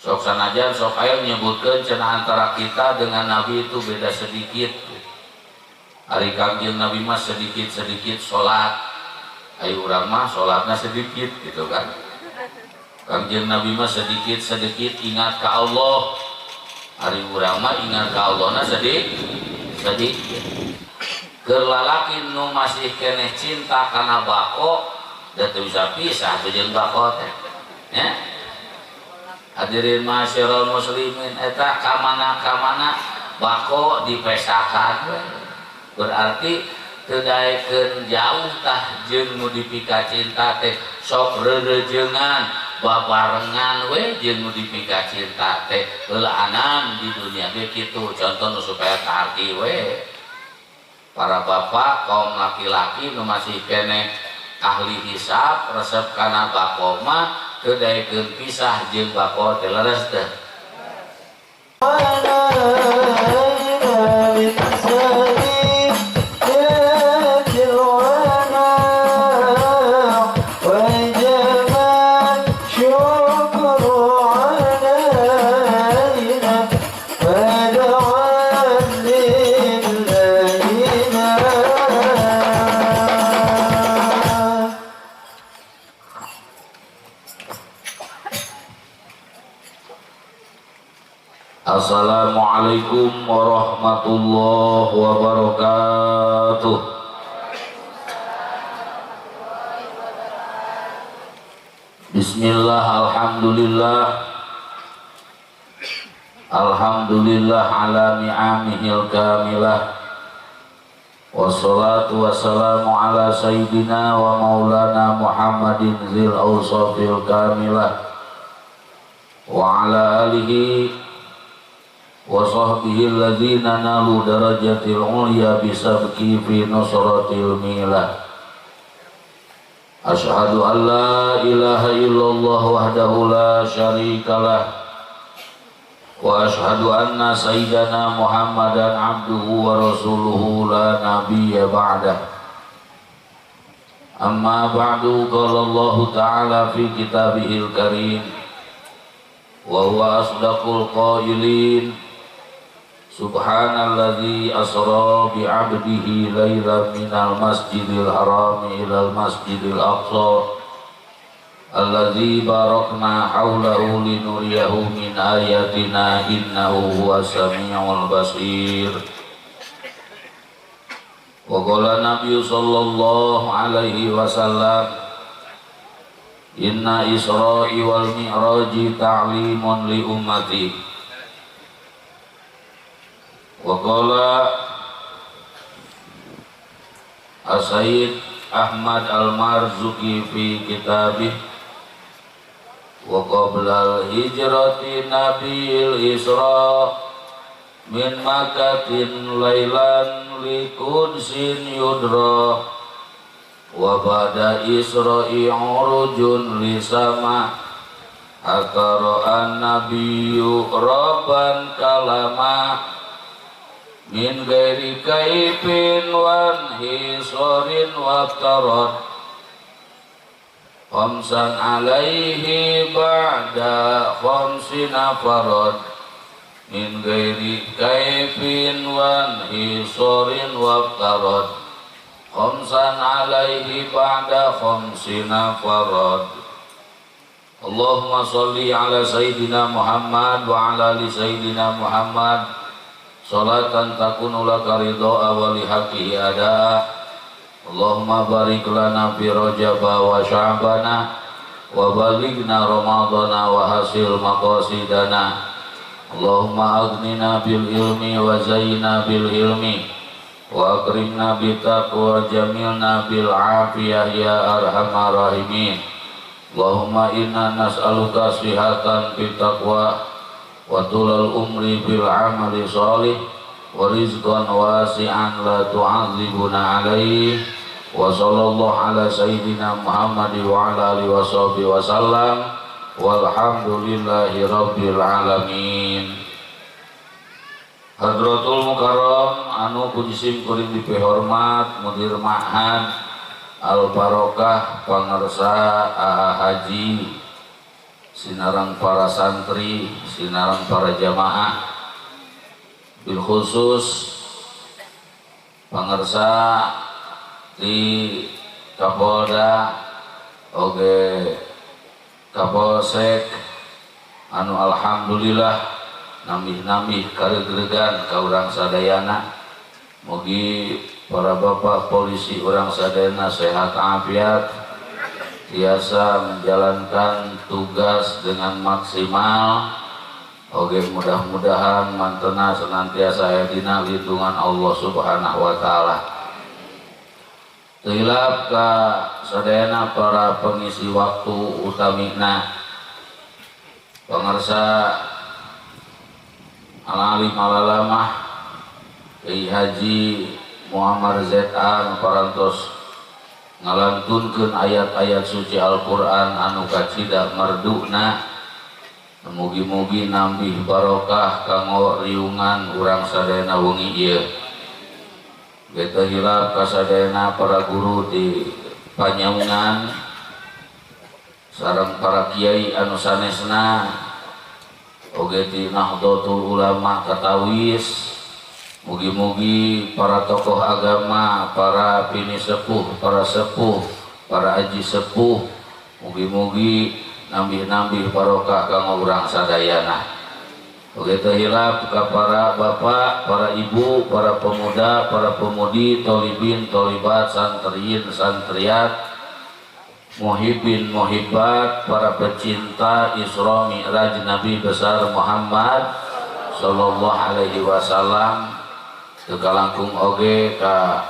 Sok sanajan sok aya nyebutkeun cenah antara kita dengan Nabi itu beda sedikit. Ari Kangjeng Nabi mah sedikit-sedikit salat. Ari urang mah salatna sedikit gitu kan. Kangjeng Nabi mah sedikit-sedikit ingat ka Allah. Ari urang mah ingat ka Allahna sedikit. Keur lalaki nu masih keneh cinta kana bako da teu bisa pisah teh jeung bako teh. Ya. Hadirin masyarul muslimin eta kamana-kamana bako dipesakan we. Berarti teu daekeun jauh tah jeung nu dipika cinta teh sok rerejengan babarengan we jeung nu dipika cinta teh heulaanan di dunia ge kitu contoh nu supaya kaarti we. Para bapak kaum laki-laki nu masih keneh ahli hisab resep kana bako mah teu daekeun pisah jeung bako teh leres teh. Assalamualaikum warahmatullahi wabarakatuh. Bismillah, alhamdulillah. Alhamdulillah ala ni'amihil kamilah. Wassalatu wassalamu ala sayyidina wa maulana Muhammadin zil awsafil kamilah wa ala alihi wa sahbihi alladzina nalu darajatil ulya bisabqi fi nusratil milah. Asyhadu an la ilaha illallah wahdahu la syarikalah wa asyhadu anna sayyidana Muhammadan abduhu wa rasuluhu la nabiyya ba'dah. Amma ba'du, qala Allahu ta'ala fi kitabihil karim wa huwa asdaqul qailin. Subhanalladzi asra bi'abdihi lailan minal masjidil harami ilal masjidil aqsa alladzi barakna haulahu linuriyahu min ayatina innahu huwas samiul basir. Wa qala nabiyyu sallallahu alaihi wasallam inna isra'i wal mi'raji ta'limun li ummati. Wa qala As-Sayyid Ahmad Al-Marzuki fi kitabih wa qabla al-hijrati nabil isra min makatin lailan li qudsin yudra wa ba'da isra'i urujun li sama hatta an-nabiyyu rabban kalama min ghairi kaifin wan hisorin waftarad khamsan alaihi ba'da khamsina farad min ghairi kaifin wan hisorin waftarad khamsan alaihi ba'da khamsina farad. Allahumma sholli ala sayyidina Muhammad wa ala ali sayyidina Muhammad. Salatan takunu laka ridhaa wa li haqqihi adaa. Allahumma barik lana fi Rajab wa Sya'bana wa balighna Ramadhana wa hasil maqasidana. Allahumma aghnina bil ilmi wa zayyina bil ilmi wa akrimna bit taqwa jamilna bil afiyah ya arhamar rahimin. Allahumma inna nas'aluka sihatan bit taqwa wa tulal umri bil amali salih wa rizqan wasi'an la tu'adzibuna alaihi. Wa sallallahu ala sayyidina Muhammad wa ala alihi washabihi wa sallam. Walhamdulillahi rabbil alamin. Hadratul Mukarram anu puji kuring dipihormat Mudir Ma'had Al Barokah Pangersa Haji sinareng para santri, sinareng para jamaah, bil khusus pangersa di Kapolda oge Kapolsek anu alhamdulillah nambih-nambih karegregan ka urang sadayana. Mugi para bapak polisi urang sadayana sehat afiat, tiasa menjalankan tugas dengan maksimal. Oge mudah-mudahan mantena senantiasa aya dina lindungan Allah Subhanahu wa taala. Hilap ka sadayana para pengisi waktu utamina pangersa al-alim al-alamah Kiai Haji Muhammad ZA parantos ngalantunkeun ayat-ayat suci Al-Qur'an anu kacida merduna. Mugi-mugi nambih barokah kanggo riungan urang sadayana wengi ieu. Beta hilap kasadayana para guru di Panyaungan sareng para kiai anu sanesna oge ti Nahdlatul Ulama katawis. Mugi-mugi para tokoh agama, para pini sepuh, para sepuh, para aji sepuh, mugi-mugi nambih-nambih barokah kanggo urang sadayana. Oge teu hilap ka para bapak, para ibu, para pemuda, para pemudi, tolibin, tolibat, santriin, santriat, muhibin, muhibat, para pecinta Isra Mi'raj Nabi besar Muhammad sallallahu alaihi wasallam. Teu kalangkung oge ka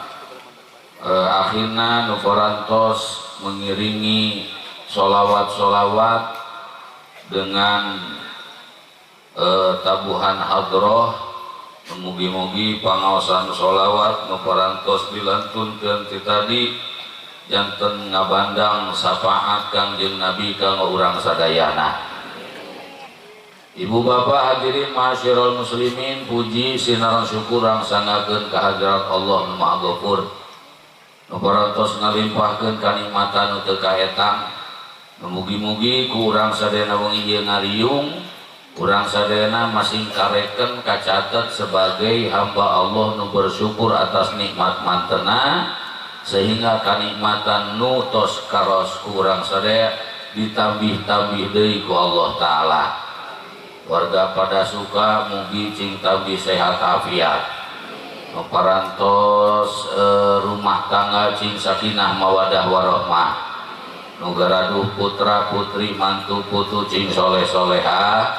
akhirna nu parantos mengiringi solawat-solawat dengan tabuhan hadroh. Mugi-mugi pangaosan solawat nu parantos dilantunkeun ti tadi janten ngabandang syafaat Kangjeng Nabi kanggo urang sadayana. Ibu bapak hadirin ma'asyiral muslimin, puji sinareng syukur rangsangakeun ka hadirat Allah Nu Maha Ghafur nu parantos ngalimpahkeun kanikmatan nu teu kaetang. Mugi-mugi ku urang sadayana wengi ieu ngariung, urang sadayana masing kareken kacatet sebagai hamba Allah nu bersyukur atas nikmat mantena, sehingga kanikmatan nu tos karos ku urang sadaya ditambih-tambih deui ku Allah Ta'ala. Warga pada suka mugi cing tambih sehat afiat, nu parantos rumah tangga cing sakinah mawadah warohmah, nu garaduh putra putri mantu putu cing soleh soleha,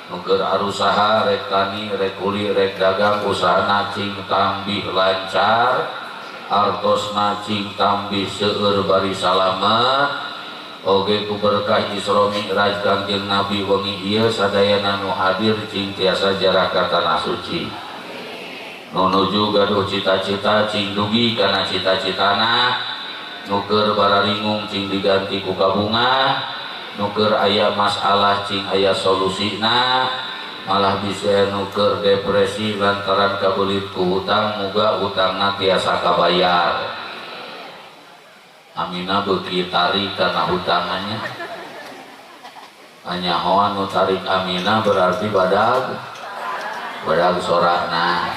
nu keur arusaha rek tani rek kuli rek dagang usahana cing tambih lancar, artosna cing tambih seueur bari salamet. Oge ku berkah Isra Mi'raj Kangjeng Nabi wengi ieu sadayana nu hadir cing tiasa jarah ka tanah suci, nu nuju gaduh cita-cita cing dugi kana cita-citana, nu keur bararingung cing diganti ku kabunga, nu keur aya masalah cing aya solusina, malah bisa nu keur depresi lantaran kabelit ku hutang muga hutangna tiasa kabayar. Amina beuki tarik karena hutangannya, hanya hoan nu tarik Amina berarti badag badag sorana.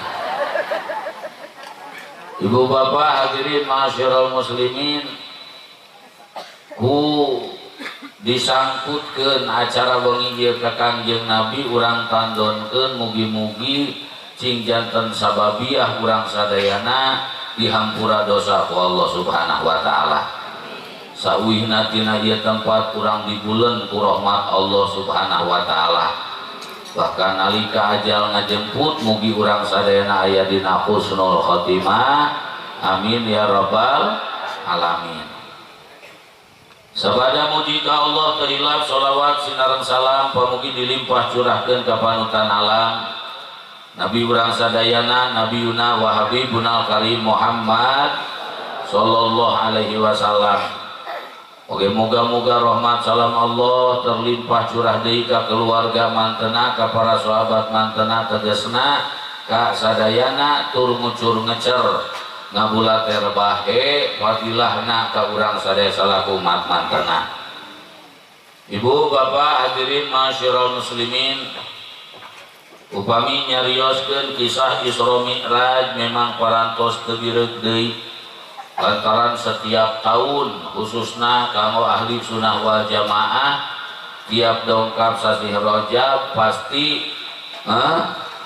Ibu bapak hadirin ma'asyiral muslimin, ku disangkutkeun acara wengi ieu ka Kangjeng Nabi urang tandonkeun mugi-mugi cing janten sababiah urang sadayana dihampura dosa ku Allah Subhanahu wa taala. Sauwihna tina ieu tempat urang dibulen ku rahmat Allah Subhanahu wa taala. Bahkan nalika ajal ngajemput mugi urang sadayana aya dina husnul khotimah. Amin ya rabbal alamin. Sabada muji ka Allah terhilap sholawat sinareng salam pamugi dilimpah curahkeun ka panutan alam Nabi urang sadayana Nabiyuna wa Habibuna Karim Muhammad sallallahu alaihi wasallam. Oke, moga-moga rahmat salam Allah terlimpah curah deui ka keluarga mantena, ka para sahabat mantena, tegasna ka sadayana tur ngucur ngecer ngabulater bahe fadilahna ka urang sadaya salaku umat mantena. Ibu bapak hadirin ma'asyiral muslimin, upami nyarioskeun kisah Isra Mi'raj memang parantos teu bireuk deui lantaran setiap tahun khususna kanggo ahli sunnah wal jamaah tiap dongkap sasih Rajab pasti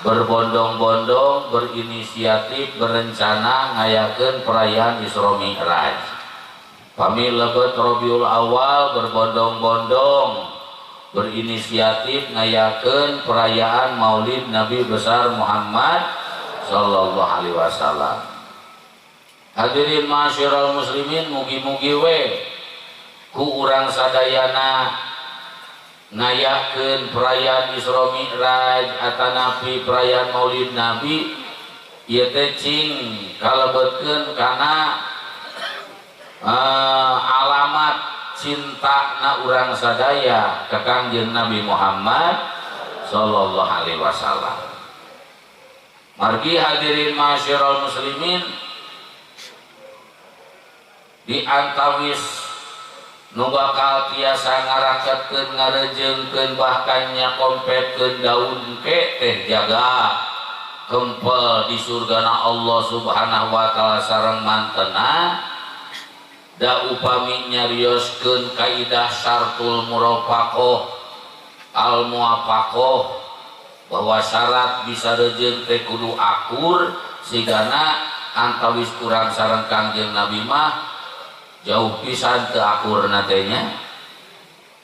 berbondong-bondong, berinisiatif, berencana ngayakeun perayaan Isra Mi'raj. Pami lebet Rabiul Awal berbondong-bondong, berinisiatif ngayakeun perayaan Maulid Nabi besar Muhammad sallallahu alaihi wasallam. Hadirin ma'asyiral muslimin, mugi-mugi we ku urang sadayana ngayakeun perayaan Isra Mi'raj atanapi perayaan Maulid Nabi ieu teh cing kalebetkeun kana alamat cinta na urang sadaya ka Kangjeng Nabi Muhammad sallallahu alaihi wasallam. Margi hadirin ma'asyiral muslimin, di antawis nu bakal tiasa ngaraketkeun ngarejeungkeun bahkan nyakompetkeun daun ke teh jaga kempel di surgana Allah Subhanahu wa taala sareng mantena. Da upami nyarioskeun kaidah syartul murafaqah al muwafaqah bahwa syarat bisa rejeung teh kudu akur sigana antawis urang sareng Kangjeng Nabi mah jauh pisan teu akurna teh nya.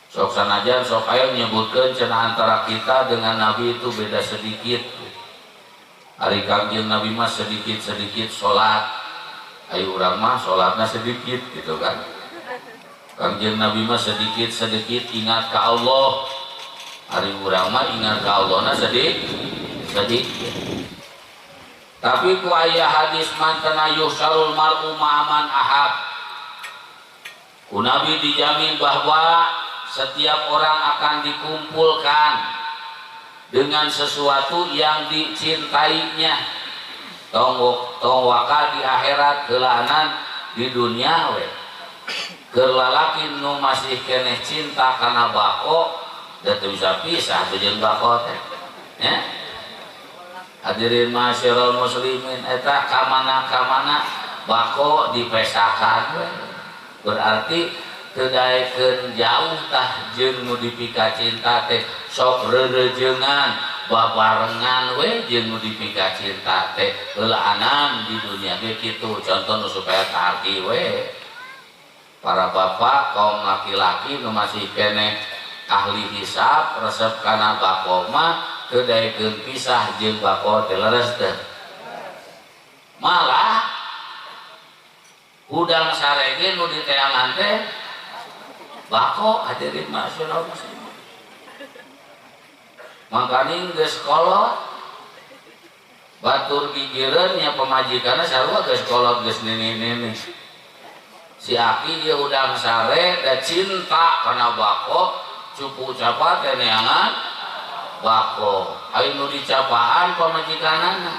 Sok sanajan sok aya nyebutkeun cenah antara kita dengan Nabi itu beda sedikit. Ari Kangjeng Nabi mah sedikit-sedikit salat, ayo urang mah sholatnya sedikit gitu kan. Kangjeng Nabi mah sedikit-sedikit ingat ke Allah, hari urang mah ingat ke Allahna sedikit. Tapi ku aya hadis mantena yuhsyarul mar'u ma'aman ahab, ku Nabi dijamin bahwa setiap orang akan dikumpulkan dengan sesuatu yang dicintainya. Tong waka di akhirat keulanan di dunia we. Keur lalaki nu masih keneh cinta kana bako da teu bisa pisah jeung bako teh. Ya. Hadirin ma'asyiral muslimin, eta kamana-kamana bako dipesakan we. Berarti teu daekeun jauh tah jeung nu dipika cinta teh sok reurejeungan babarengan we jeung nu dipika cinta teh heulaanan di dunia ge kitu. Contoh nu supaya kaarti we para bapak kaum laki-laki nu masih keneh ahli hisab resep kana bako mah teu daekeun pisah jeung bako teh leres teh. Malah hudang sarege nu diteangan teh bako. Hadirin ma'asyiral muslimin, makaning geus kolot batur gigireun nya pamajikanna sarua geus kolot geus nini-nini. Si aki ieu hudang sare da cinta kana bako cupu capat teh neangan bako. Aya nu dicapaan pamajikanana.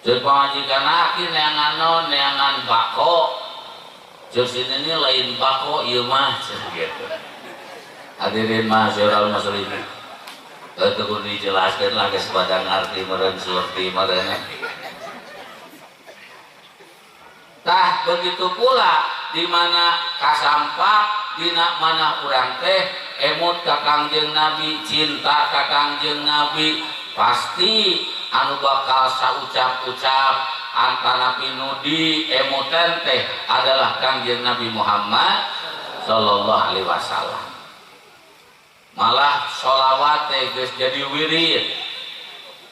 Ceuk pamajikanna aki neangan naon? Neangan bako. Ceuk si nini lain bako ieu mah ceuk gitu. Hadirin ma'asyiral muslimin, teu kudu dijelaskeun lah geus pada ngarti meureun surti meureun. Tah begitu pula di mana kasampak dina mana urang teh emut ka Kangjeng Nabi, cinta ka Kangjeng Nabi, pasti anu bakal saucap-ucap antara pinudi emutan teh adalah Kangjeng Nabi Muhammad sallallahu alaihi wasallam. Malah sholawat teh geus jadi wirid.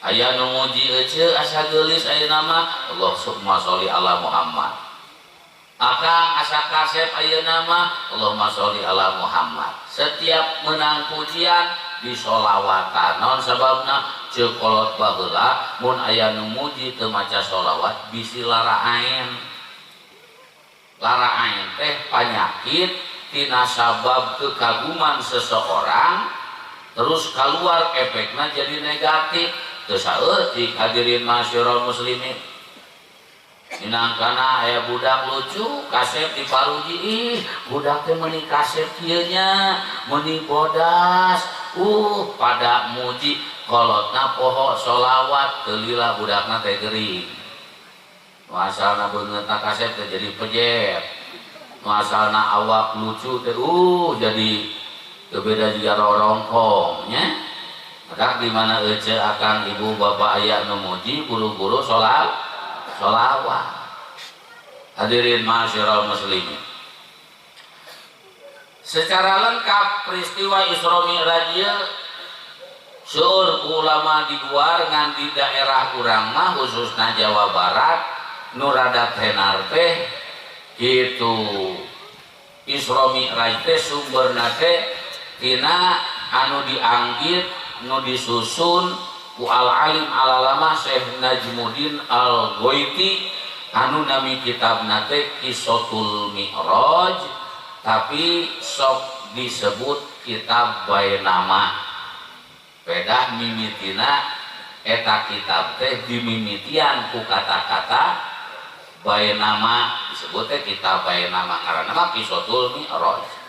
Aya nu muji eceu asa geulis ayeuna mah Allahumma sholli ala Muhammad. Akang asa kasep ayeuna mah Allahumma sholli ala Muhammad. Setiap menang pujian disolawatan. Naon sababna? Ceuk kolot baheula mun aya nu muji teu maca sholawat bisi laraaen. Laraaen teh panyakit tina sabab kekaguman seseorang terus keluar efeknya jadi negatif. Teu saeutik hadirin ma'asyiral muslimin. Minangkana aya budak lucu kasep diparuji, ih budak teh meuni kasep kieu nya, meuni bodas, pada muji kolotna poho sholawat teu lila budakna teh gering. Nu asalna beungeutna kasep teh jadi pejet. Nu asalna awak lucu teh jadi teu beda jiga rorongkong nya. Maka di mana ece akang ibu bapak aya nu muji buru-buru sholawat. Hadirin ma'asyiral muslimin. Secara lengkap peristiwa Isra Mi'raj ieu seueur ulama di luar ngan di daerah urang mah khususna Jawa Barat nu rada tenar teh kitu. Isra Mi'raj teh sumberna teh tina anu dianggit nu disusun ku al-alim al-alamah Syekh Najmuddin Al-Ghoiti anu nami kitabna teh Qissatul Mi'raj tapi sok disebut kitab bae nama. Pedah mimitina eta kitab teh dimimitian ku kata-kata bae nama disebut teh kitab bae nama ngaranna mah Qissatul Mi'raj.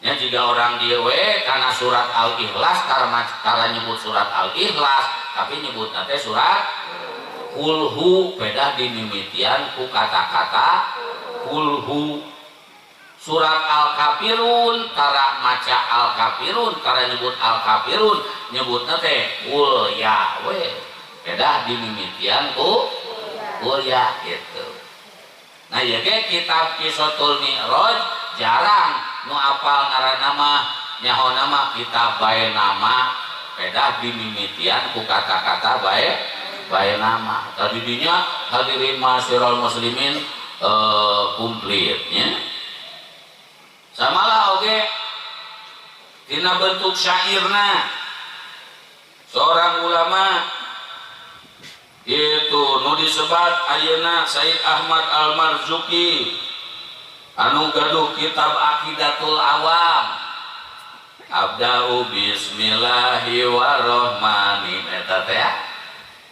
Nya jika orang dieu we kana surat Al-Ikhlas karena nyebut surat Al-Ikhlas tapi nyebutna teh surat Kulhu pedah dimimitian ku kata-kata Kulhu. Surat Al-Kafirun tara maca Al-Kafirun tara nyebut Al-Kafirun nyebutna teh Qul ya we pedah dimimitian ku Qul ya gitu. Nah ieu ge kitab Qissatul Mi'raj jarang nu apal ngaranna mah nyaho nama kitab bae nama pedah dimimitian ku kata-kata bae nama. Tadi dinya hadirin ma'asyiral muslimin komplit nya. Samalah oge dina bentuk syairna seorang ulama itu nu disebat ayeuna Said Ahmad Al-Marzuki anu gaduh kitab Aqidatul Awam. Abda'u bismillahirrahmanirrahim eta teh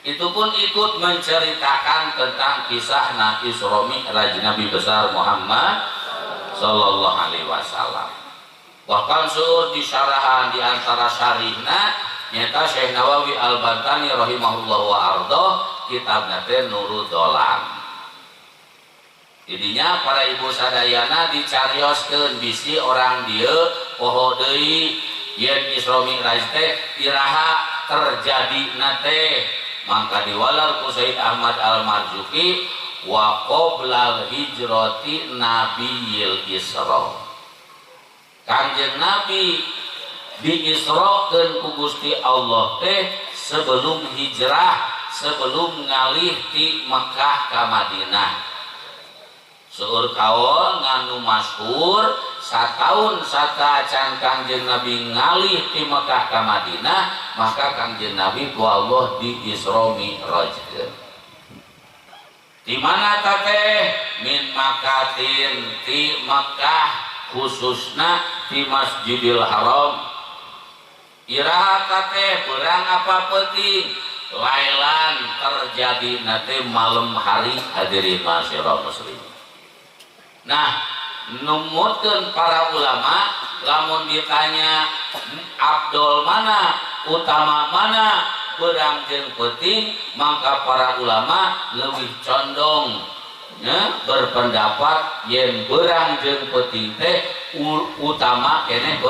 itu pun ikut menceritakan tentang kisah Nabi Isra Mi'raj Nabi besar Muhammad sallallahu alaihi wasallam. Bahkan seueur disyarahan di antara syarihna nyata Syekh Nawawi Al-Bantani rahimahullah wa ardoh kitabna teh Nurul Dolam. Jadinya para ibu sadayana dicarioskeun bisi orang dieu poho deui yen Isra Mi'raj teh iraha terjadina teh. Mangka diwalar ku Sayyid Ahmad Al-Marzuki wa qoblal hijrati nabiyil Isra. Kangjeng Nabi diisrokeun ku Gusti Allah teh sebelum hijrah, sebelum ngalih ti Mekah ka Madinah. Seueur kaol nganu masyhur sataun sataacan Kangjeng Nabi ngalih ti Mekah ka Madinah, maka Kangjeng Nabi ku Allah di Isra Mi'rajkeun. Di mana teh? Min Makatin ti Mekah khususna di Masjidil Haram. Iraha teh beurang apa peuting? Lailan terjadi nate malam hari hadirin ma'asyiral muslimin. Nah, numutkeun para ulama lamun ditanya abdol mana, utama mana, beurang jeung peuting, maka para ulama leuwih condong ya, berpendapat yen beurang jeung peuting teh utama keneh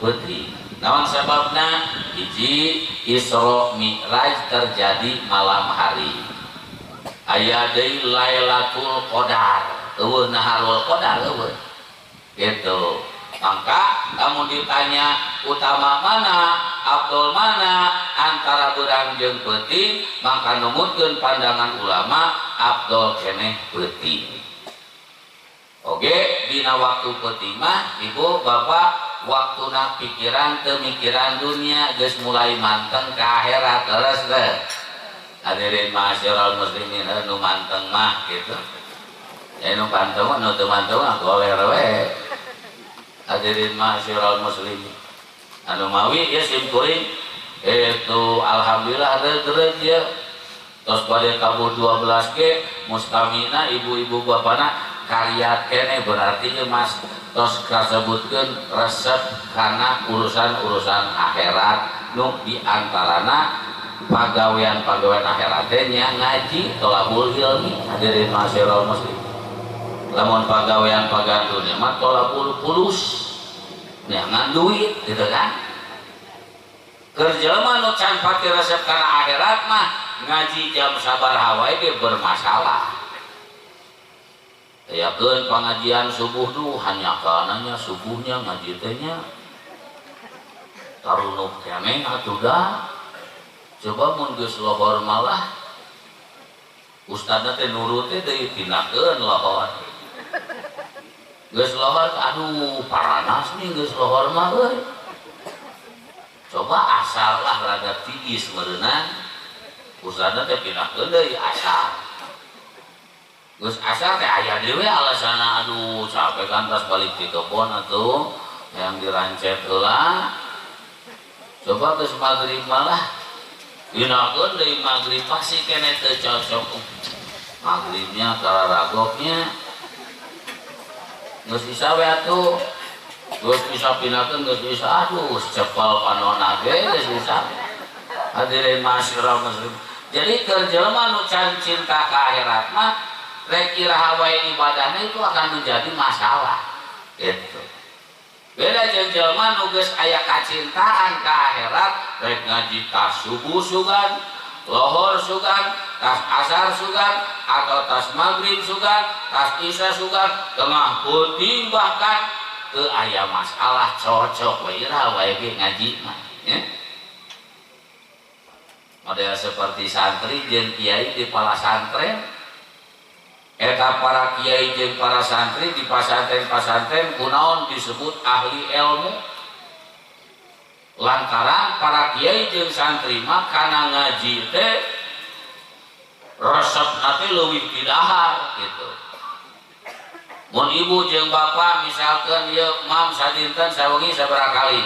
peuting. Naon sababna? Hiji, Isra Mi'raj terjadi malam hari. Aya deui Lailatul Qadar. Eueuh naharul qadar eueuh. Gitu. Maka lamun ditanya utama mana, abdol mana antara beurang jeung peuting, maka numutkeun pandangan ulama abdol keneh peuting. Oge dina waktu peuting mah ibu bapak waktuna pikiran teu mikiran dunia geus mulai manteng ka akhirat leres teh. Hadirin ma'asyiral muslimin nu manteng mah gitu. Ya nu panteng mah nu teu manteng mah goler we. Hadirin ma'asyiral muslimin. Anu mawi ya sim kuring itu alhamdulillah reug-reug ya. Tos bade tabuh 12 ge mustamina ibu-ibu bapana kariat kene berarti ieu mas tos kasebutkeun resep kana urusan-urusan akhirat nu di antarana pagawean-pagawean akhirat teh nya ngaji tolabul ilmi hadirin masyarul muslim. Lamun pagawean-pagawean dunia mah tolabul fulus nyangan duit gitu kan. Kerja mah nu can pati resep kana akhirat mah ngaji jam sabaraha wae ge bermasalah. Ayakeun pengajian subuh duh hanya kananya subuhnya ngaji teh nya tarunuk keneh atuh dah. Coba mun geus lohor malah ustadna teh nurut teh deui pindahkeun lohor. Geus lohor aduh paranas nih geus lohor mah euy. Coba asal lah rada tiis meureunang ustadna teh pindahkeun deui asal. Geus asal teh aya deui alasanna aduh capek kan tas balik ti kebon atuh yang dirancet heula. Coba geus magrib malah dinakeun deui magrib pasti keneh teu cocok. Magribnya kararagoknya geus bisa we atuh. Geus bisa pindahkeun geus bisa aduh cepal panona ge geus bisa. Hadirin masyarakat muslim. Jadi keur jelema nu can cinta ka akhirat mah rek iraha wae ibadahna itu akan menjadi masalah. Gitu. Beda jeung jelema nu geus aya kacintaan ka akhirat rek ngaji tas subuh sugan, lohor sugan, tas asar sugan, atau tas maghrib sugan, tas isya sugan, tengah peuting bahkan teu aya masalah cocok we iraha wae ge ngaji mah ya. Model seperti santri jeung kiai di palasantren eta para kiai jeung para santri di pasantren-pasantren kunaon disebut ahli ilmu lantaran para kiai jeung santri mah kana ngaji teh resepna teh leuwih ti dahar gitu. Mun ibu jeung bapak misalkan ieu mam sadinten sawengi sabaraha kali?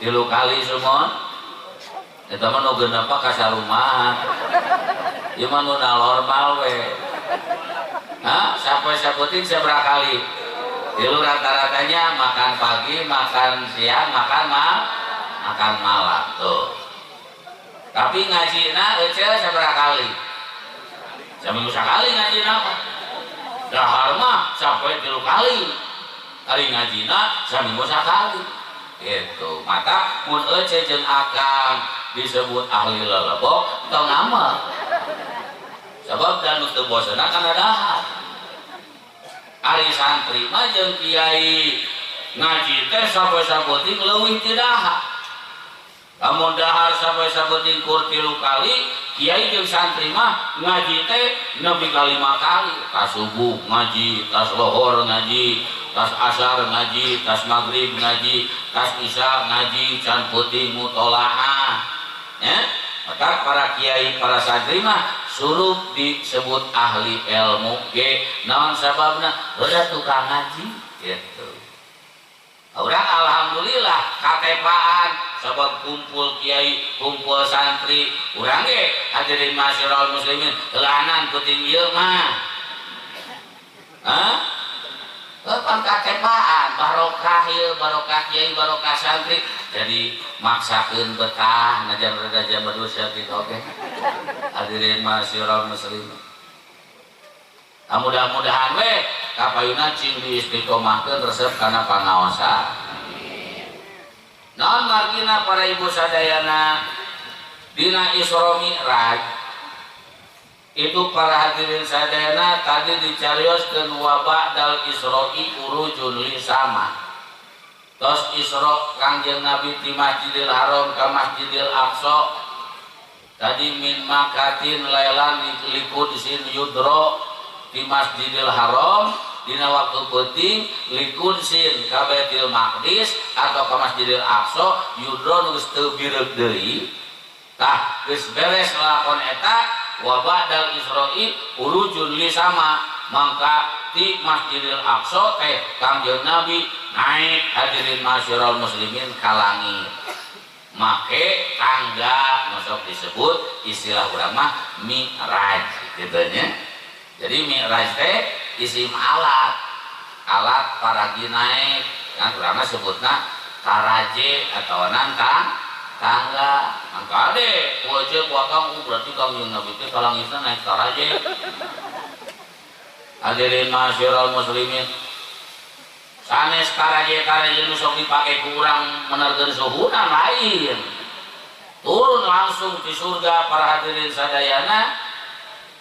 3 kali sumon. Eta mah nu genep ka sarumahan. Ieu mah nu normal we. Hah, sampai saputing sabaraha kali? 3 rata-ratanya makan pagi, makan siang, makan makan malam tuh. Tapi ngajina ece sabaraha kali? Saminggu sakali ngajina mah. Dahar mah sampai 3 kali. Kali ngajina saminggu sakali. Gitu. Maka mun ece jeung akang disebut ahli lelebok tong nama. Sebab dan teu bosenna kana dahar. Ari santri mah jeung kiai ngaji teh sampai sabuting leuwih ti dahar. Lamun dahar sampai sabuting kur 3 kali, kiai jeung santri mah ngaji teh nepi ka 5 kali. Tas subuh ngaji, tas lohor ngaji, tas asar ngaji, tas maghrib ngaji, tas isya ngaji, can peuting mutolaah. Ya, maka para kiai, para santri mah suruh disebut ahli ilmu ge. Naon sababna? Udah tukang ngaji gitu. Urang alhamdulillah katepaan sabab kumpul kiai, kumpul santri, urang ge hadirin masyarul muslimin heulanan peuting ieu mah. Hah? Pan katepaan barokah ieu, barokah kiai, barokah santri. Jadi maksakeun betah najan rada jam 2 sakitu oge. Hadirin masyarul muslimin. Nah, mudah-mudahan we kapayuna cing diistiqomahkeun resep kana pangaosan. Naon margina para ibu sadayana dina Isra Mi'raj itu para hadirin sadayana tadi dicarioskeun wa ba'dal Isra'i urujun li sama. Tos Isra Kangjeng Nabi ti Masjidil Haram ka Masjidil Aqsa tadi min makatin lailan liqudsin yudro di Masjidil Haram dina waktu peuting liqudsin ka Baitul Maqdis atau ka Masjidil Aqsa yudro nu geus teu bireuk deui. Tah geus beres lakon eta wa ba'dal Isra'i urujun li sama mangka ti Masjidil Aqsa teh Kangjeng Nabi naik hadirin masyarul muslimin ka langit. Make tangga masuk disebut istilah urang mah mi'raj gitu nya. Jadi mi'raj teh isim alat, alat paragi naik kan urang mah sebutna taraje atau nantang tangga. Mangka ade ku aja ku akang berarti Kangjeng Nabi teh ka langisna naik taraje. Hadirin ma'asyiral muslimin, sanes taraje-taraje nu sok dipake ku urang menerkeun suhuna lain. Turun langsung di surga para hadirin sadayana.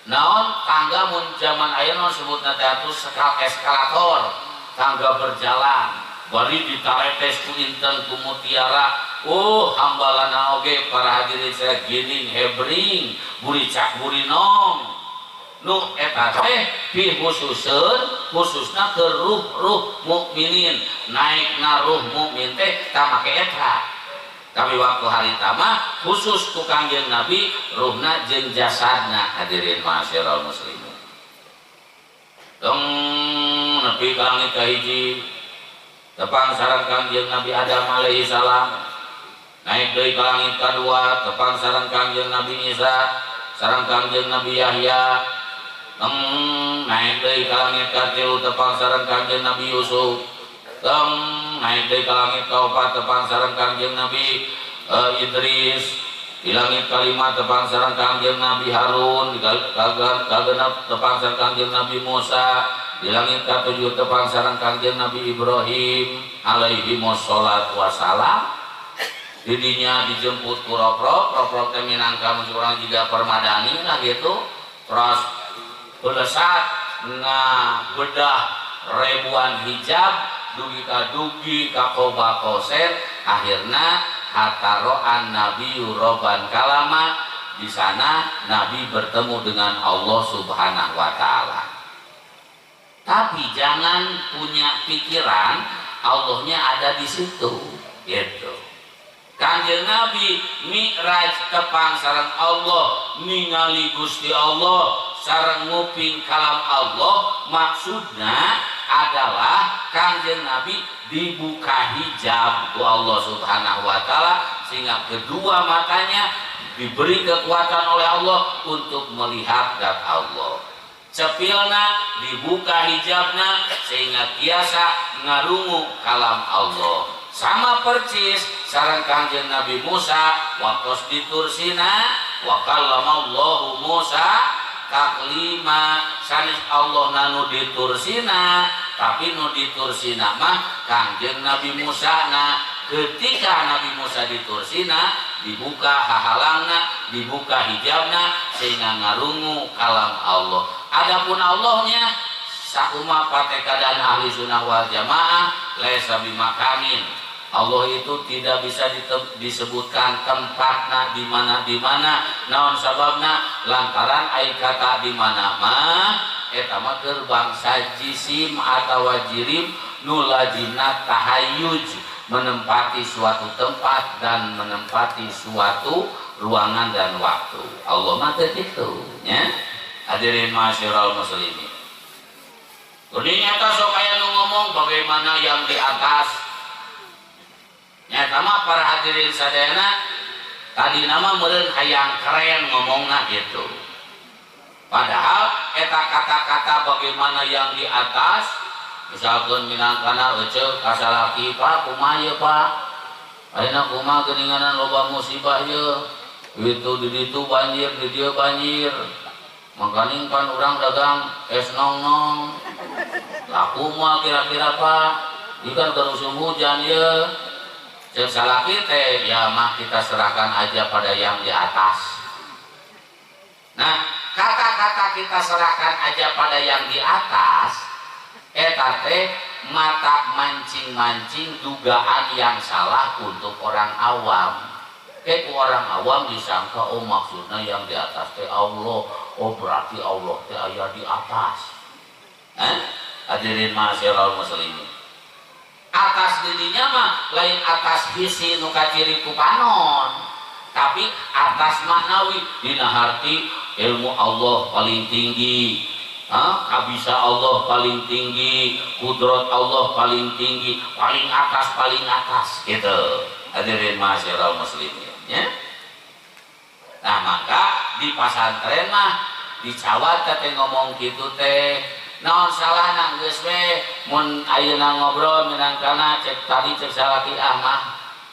Naon tangga mun zaman ayeuna sebutna teh atuh eskalator, tangga berjalan. Bari ditaretes ku inten ku mutiara. Oh, hambalana oge para hadirin sadaya giling hebring, buricak burinong. Nu eta teh pihususeun khususna ke ruh-ruh mukminin, naikna ruh mukmin teh tah make eta. Tapi waktu harita mah khusus ku Kangjeng Nabi ruhna jeung jasadna hadirin ma'asyiral muslimin. Tong nepi ka langit kahiji tepang sareng Kangjeng Nabi Adam alaihi salam, naik deui ka langit kadua tepang sareng Kangjeng Nabi Isa sareng Kangjeng Nabi Yahya, naik deui ka langit katilu tepang sareng Kangjeng Nabi Yusuf, naik deui ka langit kaopat tepang sareng Kangjeng Nabi Idris, di langit kalima tepang sareng Kangjeng Nabi Harun, di kagenep tepang sareng Kangjeng Nabi Musa, di langit katujuh tepang sareng Kangjeng Nabi Ibrahim alaihi wassalatu wassalam. Didinya dijemput ku roprok, roprok teh minangka mun urang jiga permadani lah gitu. Terus belesat ngabedah ribuan hijab dugi ka dugi ka qoba kosen, akhirna hataroan nabi roban kalama. Di sana Nabi bertemu dengan Allah Subhanahu wa taala. Tapi jangan punya pikiran Allahnya ada di situ gitu. Kanjeng Nabi mi'raj tepang sareng Allah, ningali Gusti Allah sareng nguping kalam Allah, maksudna adalah Kanjeng Nabi dibuka hijab ku Allah Subhanahu wa taala sehingga kedua matanya diberi kekuatan oleh Allah untuk melihat zat Allah. Cepilna dibuka hijabna sehingga tiasa ngarungu kalam Allah. Sama percis sareng Kangjeng Nabi Musa waktos ditursina wa kallamallahu Musa taklima, sanes Allah nanu ditursina, tapi nu ditursina mah Kangjeng Nabi Musa. Na ketika Nabi Musa ditursina dibuka hahalangna, dibuka hijabna sehingga ngarungu kalam Allah. Adapun Allahnya sakuma patekadan ahli sunnah wal jamaah laisa bimakamin. Allah itu tidak bisa disebutkan tempatna di mana di mana, naon sababna lantaran ai kata di mana mah eta mah keur bangsa jisim atawa jirim nu lajimna tahayyuj, menempati suatu tempat dan menempati suatu ruangan dan waktu. Allah mah teu kitu nya. Hadirin ma'asyiral muslimin. Dunia eta sok aya nu ngomong bagaimana yang di atas. Nyata mah para hadirin sadayana tadi nama meureun hayang keren ngomongna gitu. Padahal eta kata-kata bagaimana yang di atas, misalkan minangkana eceu ka salaki, Pak kumaha ieu Pak? Ayeuna kumaha geuninganan loba musibah ieu? Itu di ditu banjir, di dieu banjir. Mangkaning kan urang dagang es nong-nong. Laku moal kira-kira Pak? Ieu kan keur musim hujan ieu. Cek salaki teh ya mah kita serahkan aja pada yang di atas. Nah, kata-kata kita serahkan aja pada yang di atas eta teh mata mancing-mancing dugaan yang salah untuk orang awam. Ku orang awam disangka oh maksudnya yang di atas teh Allah, oh berarti Allah teh aya di atas. Hadirin ma'asyiral muslimin. Atas dirinya mah lain atas visi nu kaciri ku panon, tapi atas maknawi dina harti ilmu Allah paling tinggi, Kabisa Allah paling tinggi, kudrat Allah paling tinggi, paling atas gitu. Hadirin ma'asyiral muslimin ya. Nah maka di pasantren mah dicawat teh ngomong kitu teh naon salahna geus we mun ayeuna ngobrol minangkana cek tadi cek salaki ah mah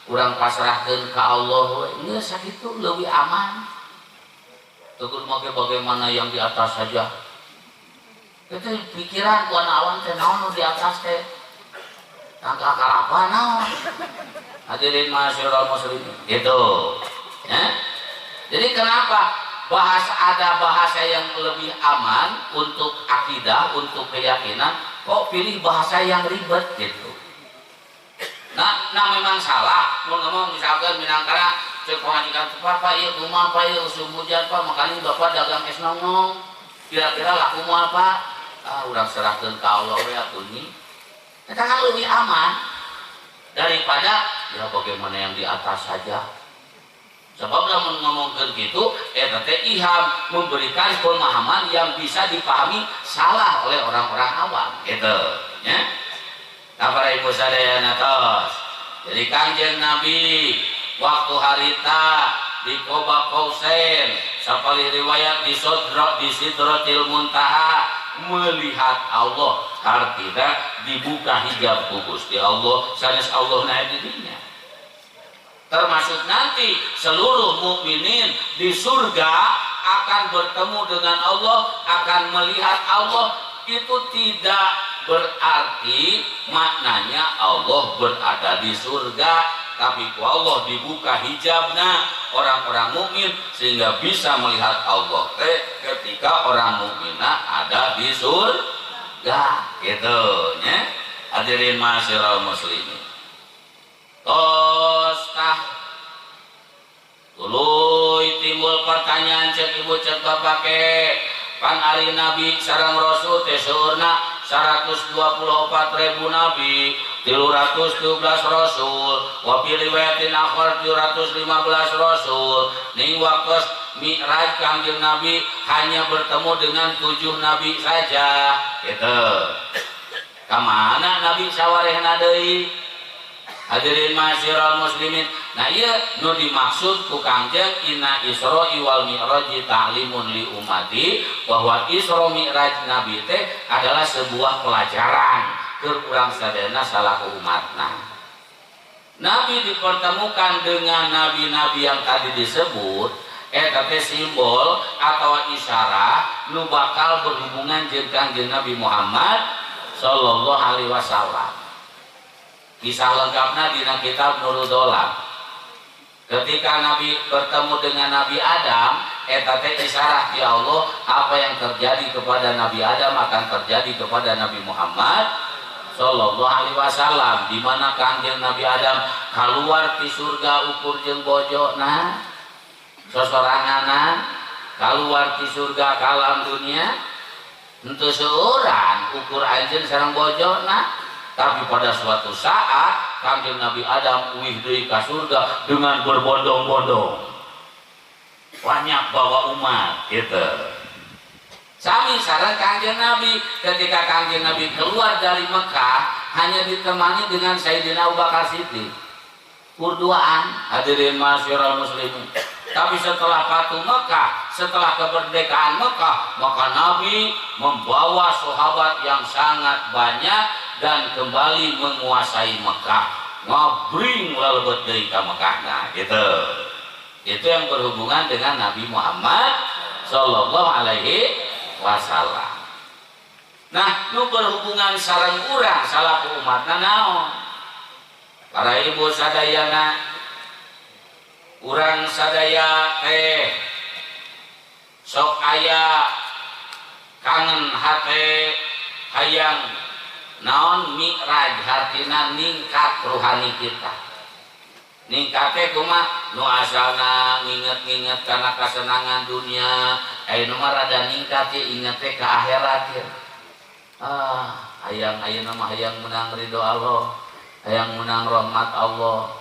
urang pasrahkeun ka Allah we geus sakitu leuwih aman. Teu kudu make bagaimana yang di atas saja. Itu pikiran ku anak awam teh naon nu di atas teh tangka kalapa naon. Hadirin ma'asyiral muslimin gitu ya. Jadi kenapa bahasa ada bahasa yang lebih aman untuk akidah, untuk keyakinan, kok pilih bahasa yang ribet gitu. Nah, memang salah mau ngomong misalkan minangkara cek pengajikan Pak ieu kumaha Pak ieu usum hujan Pak makanya Bapak dagang es nongong kira-kira laku moal Pak. Ah urang serahkeun ka Allah we atuh ni. Eta kan lebih aman daripada ya bagaimana yang di atas saja. Sebab lamun ngomongkeun kitu eta teh iham memberikan pemahaman yang bisa dipahami salah oleh orang-orang awam gitu ya. Nah para ibu sadayana tos. Jadi Kangjeng Nabi waktu harita di Qoba Qausain sapalih riwayat di Sodro di Sidratil Muntaha melihat Allah, artinya dibuka hijab ku Gusti Allah sanes Allah na di dinya. Termasuk nanti seluruh mukminin di surga akan bertemu dengan Allah, akan melihat Allah. Itu tidak berarti maknanya Allah berada di surga, tapi ku Allah dibuka hijabna orang-orang mukmin sehingga bisa melihat Allah teh ketika orang mukmina ada di surga gitu nya. Hadirin ma'asyiral muslimin. Tos tah tuluy timbul pertanyaan cek ibu cek bapak ke pan ari nabi sareng rasul teh saurna 124.000 nabi, 312 rasul, wa fi riwayatin akhar 315 rasul. Ning waktu Mi'raj Kangjeng Nabi hanya bertemu dengan 7 nabi saja gitu. Kamana nabi sawarehna deui? Hadirin ma'asyiral muslimin. Nah ieu nu dimaksud ku Kangjeng inna Isra wal Mi'raj ta'limun li ummati, bahwa Isra Mi'raj Nabi teh adalah sebuah pelajaran keur urang sadayana salaku umatna. Nabi dipertemukan dengan nabi-nabi yang tadi disebut eta teh simbol atau isyarat nu bakal berhubungan jeung Kangjeng Nabi Muhammad sallallahu alaihi wasallam. Kisah lengkapnya dina kitab Nurul Dolam. Ketika Nabi bertemu dengan Nabi Adam, eta teh isyarat ya Allah, apa yang terjadi kepada Nabi Adam akan terjadi kepada Nabi Muhammad sallallahu alaihi wasallam. Di mana Kangjeng Nabi Adam keluar ti surga ukur jeung bojona, sosoranganna keluar ti surga ka alam dunia, henteu seueuran ukur anjeun sareng bojona. Tapi pada suatu saat Kangjeng Nabi Adam uih deui ka surga dengan berbondong-bondong, banyak bawa umat gitu. Sami sareng Kangjeng Nabi ketika Kangjeng Nabi keluar dari Mekah hanya ditemani dengan Sayyidina Abu Bakar Siddiq berduaan. Hadirin ma'asyiral muslimin. Tapi setelah Fatu Mekah, setelah kemerdekaan Mekah, maka Nabi membawa sahabat yang sangat banyak dan kembali menguasai Mekah, ngabring lalebet deui ka Mekahna gitu. Itu yang berhubungan dengan Nabi Muhammad sallallahu alaihi wasallam. Nah, nu berhubungan sareng urang salaku umatna naon? Para ibu sadayana, urang sadaya teh sok aya kangen hate hayang naon mi'raj, hartina ningkat ruhani kita. Ningkate kumaha? Nu asalna nginget-nginget kana kasenangan dunia, aya nu mah rada ningkat ye inget teh ka akhirat ye. Ah, hayang ayeuna mah hayang menang ridho Allah, hayang menang rahmat Allah.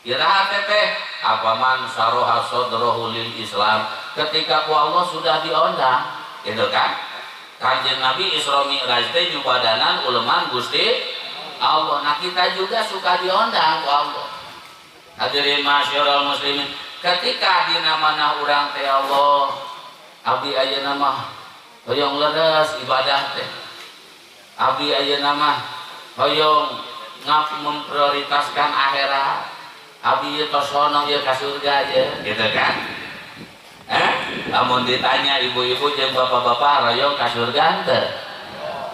Iraha teh apa man saroha sadrohu lil Islam, ketika ku Allah sudah diundang, gitu kan? Kanjeng Nabi Isra Mi'raj teh nyubadanan uleman Gusti Allah. Nah kita juga suka diundang ku Allah. Hadirin masyarul muslimin, ketika dina mana urang teh Allah, abdi ayeuna mah hoyong leres ibadah teh. Abdi ayeuna mah hoyong ngap memprioritaskan akhirat. Abdi ieu tos sono ieu ka surga ieu, gitu kan? Lamun ditanya ibu-ibu jeung bapak-bapak hoyong ka surga henteu?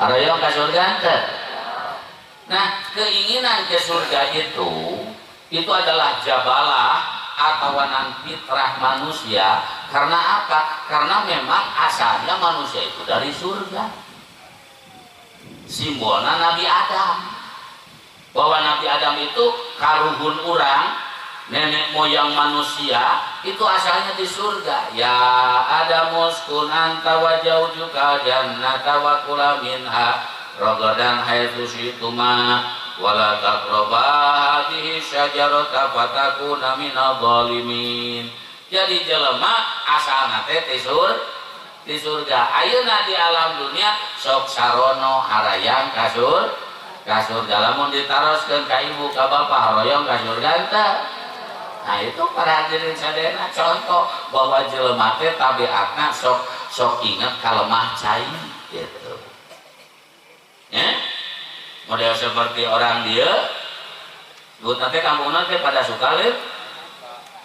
Hoyong ka surga henteu? Nah, keinginan ke surga itu adalah jabalah atawanan fitrah manusia. Karena apa? Karena memang asalnya manusia itu dari surga. Simbolnya Nabi Adam. Bahwa Nabi Adam itu karuhun urang, nenek moyang manusia itu asalnya di surga. Ya Adam uskun anta wa zaujuka jannata wa kula minha ragadan haitsu syi'tuma wala taqraba hadhihi syajarata fatakuna minadh dhalimin. Jadi jelema asalna teh di surga. Ayeuna di alam dunia sok sarono harayang ka surga. Lamun ditaroskeun ka ibu ka bapak haroyong ka surga teh. Nah itu para hadirin sadayana contoh bahwa jelema teh tabiatna sok sok inget ka lemah cai gitu. Ya? Model seperti orang dia sebut nanti kampungna teh pada suka lihat.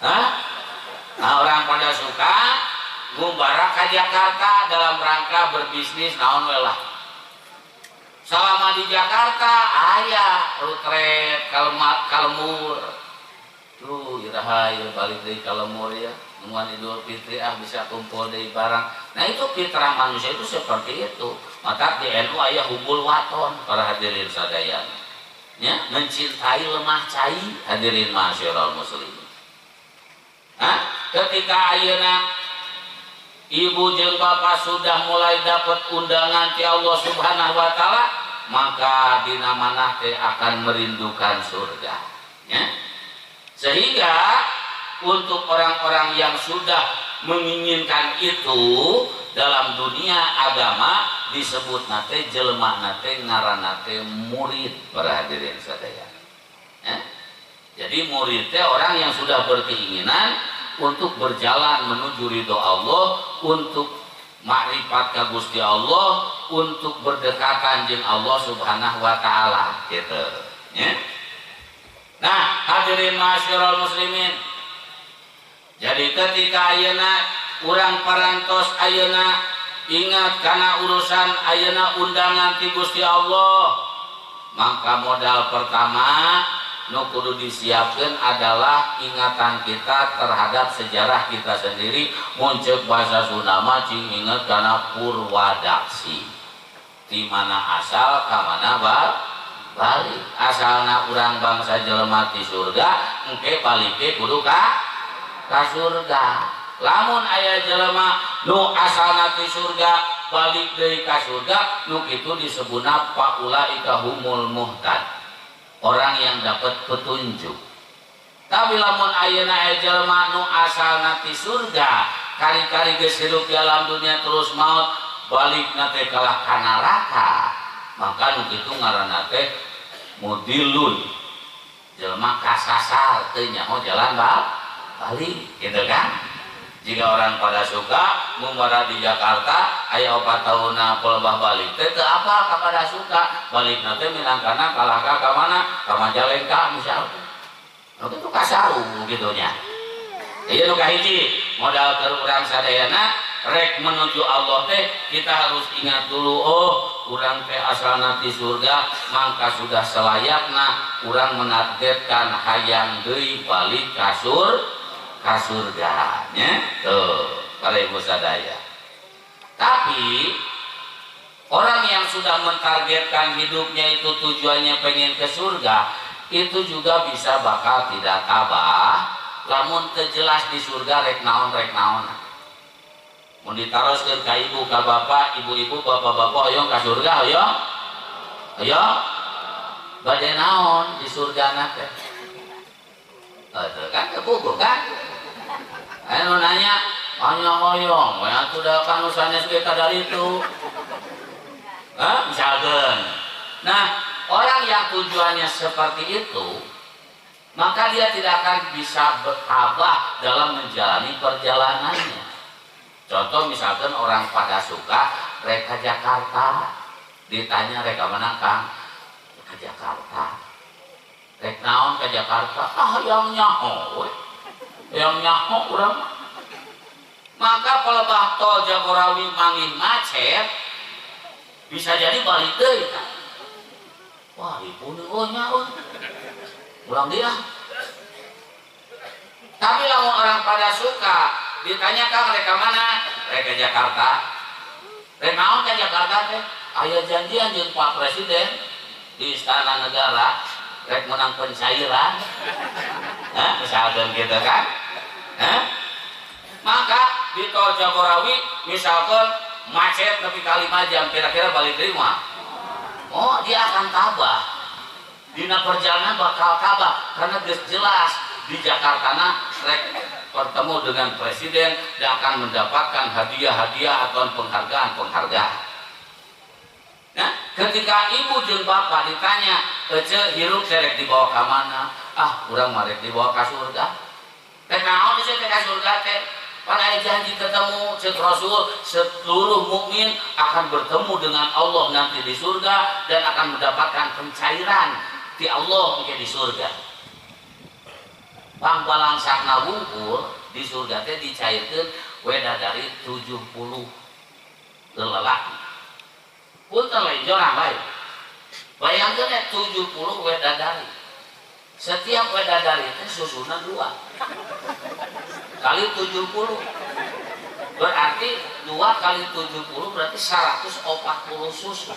Hah? Nah, orang pada suka ngumbara ke Jakarta dalam rangka berbisnis naon we lah. Selama di Jakarta aya rutret kalemur. Tuh iraha ieu balik deui ka lemur ya. Nungguan Idul Fitri ah bisa kumpul deui barang. Nah itu fitrah manusia itu seperti itu. Maka di NU aya hubul waton para hadirin sadayana. Ya, mencintai lemah cai hadirin masyarul muslimin. Hah? Ketika ayeuna ibu jeung bapak sudah mulai dapat undangan ti Allah Subhanahu wa taala, maka dina manah teh akan merindukan surga. Ya. Sehingga untuk orang-orang yang sudah menginginkan itu dalam dunia agama disebut nate jelema nate ngaranna teh murid para hadirin sadaya. Ya. Jadi murid teh orang yang sudah berkeinginan untuk berjalan menuju ridho Allah, untuk makrifat ka Gusti Allah, untuk berdekatan jeung Allah Subhanahu wa taala gitu. Ya. Nah, hadirin masyarul muslimin. Jadi ketika ayeuna urang parantos ayeuna ingat kana urusan ayeuna undangan ti Gusti Allah, maka modal pertama nu kudu disiapkan adalah ingatan kita terhadap sejarah kita sendiri. Mun ceuk bahasa Sunda mah cing inget kana purwadaksi, di mana asal ka mana balik. Asalna urang bangsa jelema ti surga, engke balike kudu ka surga. Lamun aya jelema nu asalna ti surga balik deui ka surga, nu kitu disebutna faulaika humul muhtad, orang yang dapat petunjuk. Tapi lamun ayeuna aya jelema nu asalna ti surga, kari-kari geus hirup di alam dunia terus maut, balikna teh kalah ka neraka, maka nu kitu ngaranna teh mudilun, jelema kasasar teu nyaho jalan balik gitu kan. Jika orang pada suka ngumbara di Jakarta aya 4 tahunna pelebah balik teh teu apal ka pada suka balikna teh minangkana kalah ka mana ka Majalengka misalnya. Nu kitu kasaru kitu nya. Ieu nu kahiji modal keur urang sadayana rek menuju Allah teh kita harus ingat dulu, oh urang teh asalna ti surga, maka sudah selayakna urang menargetkan hayang deui balik ka surga nya. Tuh para ibu sadaya. Tapi orang yang sudah mentargetkan hidupnya itu tujuannya pengen ke surga, itu juga bisa bakal tidak tabah lamun teu jelas di surga rek naon rek naon. Mun ditaroskeun ka ibu ka bapak, ibu-ibu bapak-bapak hoyong ka surga hoyong? Hoyong? Bade naon di surga teh? Tuh kan kepuguh kan? Anu nanya, hanya hoyong, we atuh da kan sanes ge kadar itu. Misalkan. Nah, orang yang tujuannya seperti itu, maka dia tidak akan bisa bertabah dalam menjalani perjalanannya. Contoh misalkan orang pada suka rek ka Jakarta, ditanya rek ka mana Kang? Ke Jakarta. Rek naon ke Jakarta? Ah, yang nyaho we. Yang nyaho urang. Maka pelebah tol Jagorawi mangin macet, bisa jadi balik deui kan. Wah, ibu nih oh nya oh. Ulang dia. Tapi lamun orang pada suka, ditanya Kang rek ka mana? Rek ke Jakarta. Rek naon ke Jakarta teh? Aya janjian jeung Pak Presiden di Istana Negara, rek menang pencairan. Hah, misalkan gitu kan? Hah? Maka di tol Jagorawi misalkan macet nepi ka 5 jam, kira-kira balik deui mah. Oh, dia akan tabah. Dina perjalanan bakal tabah karena geus jelas di Jakarta na rek bertemu dengan presiden dan akan mendapatkan hadiah-hadiah atau penghargaan-penghargaan. Nah, ketika ibu jeung bapak ditanya, "Ece hirup teh rek dibawa ka mana?" Ah, urang mah rek dibawa ka surga. Rek naon ece teh ka surga teh? Pan aya janji ketemu ceuk Rasul, seluruh mukmin akan bertemu dengan Allah nanti di surga dan akan mendapatkan pencairan di Allah mungkin di surga. Pang balangsakna wungkul di surga teh dicairkeun wedadari 70 lelaki. Punten lain jorang lain. Bayangkeun ya 70 wedadari. Setiap wedadari itu susuna 2 kali 70. Berarti 2 kali 70 berarti 140 susu.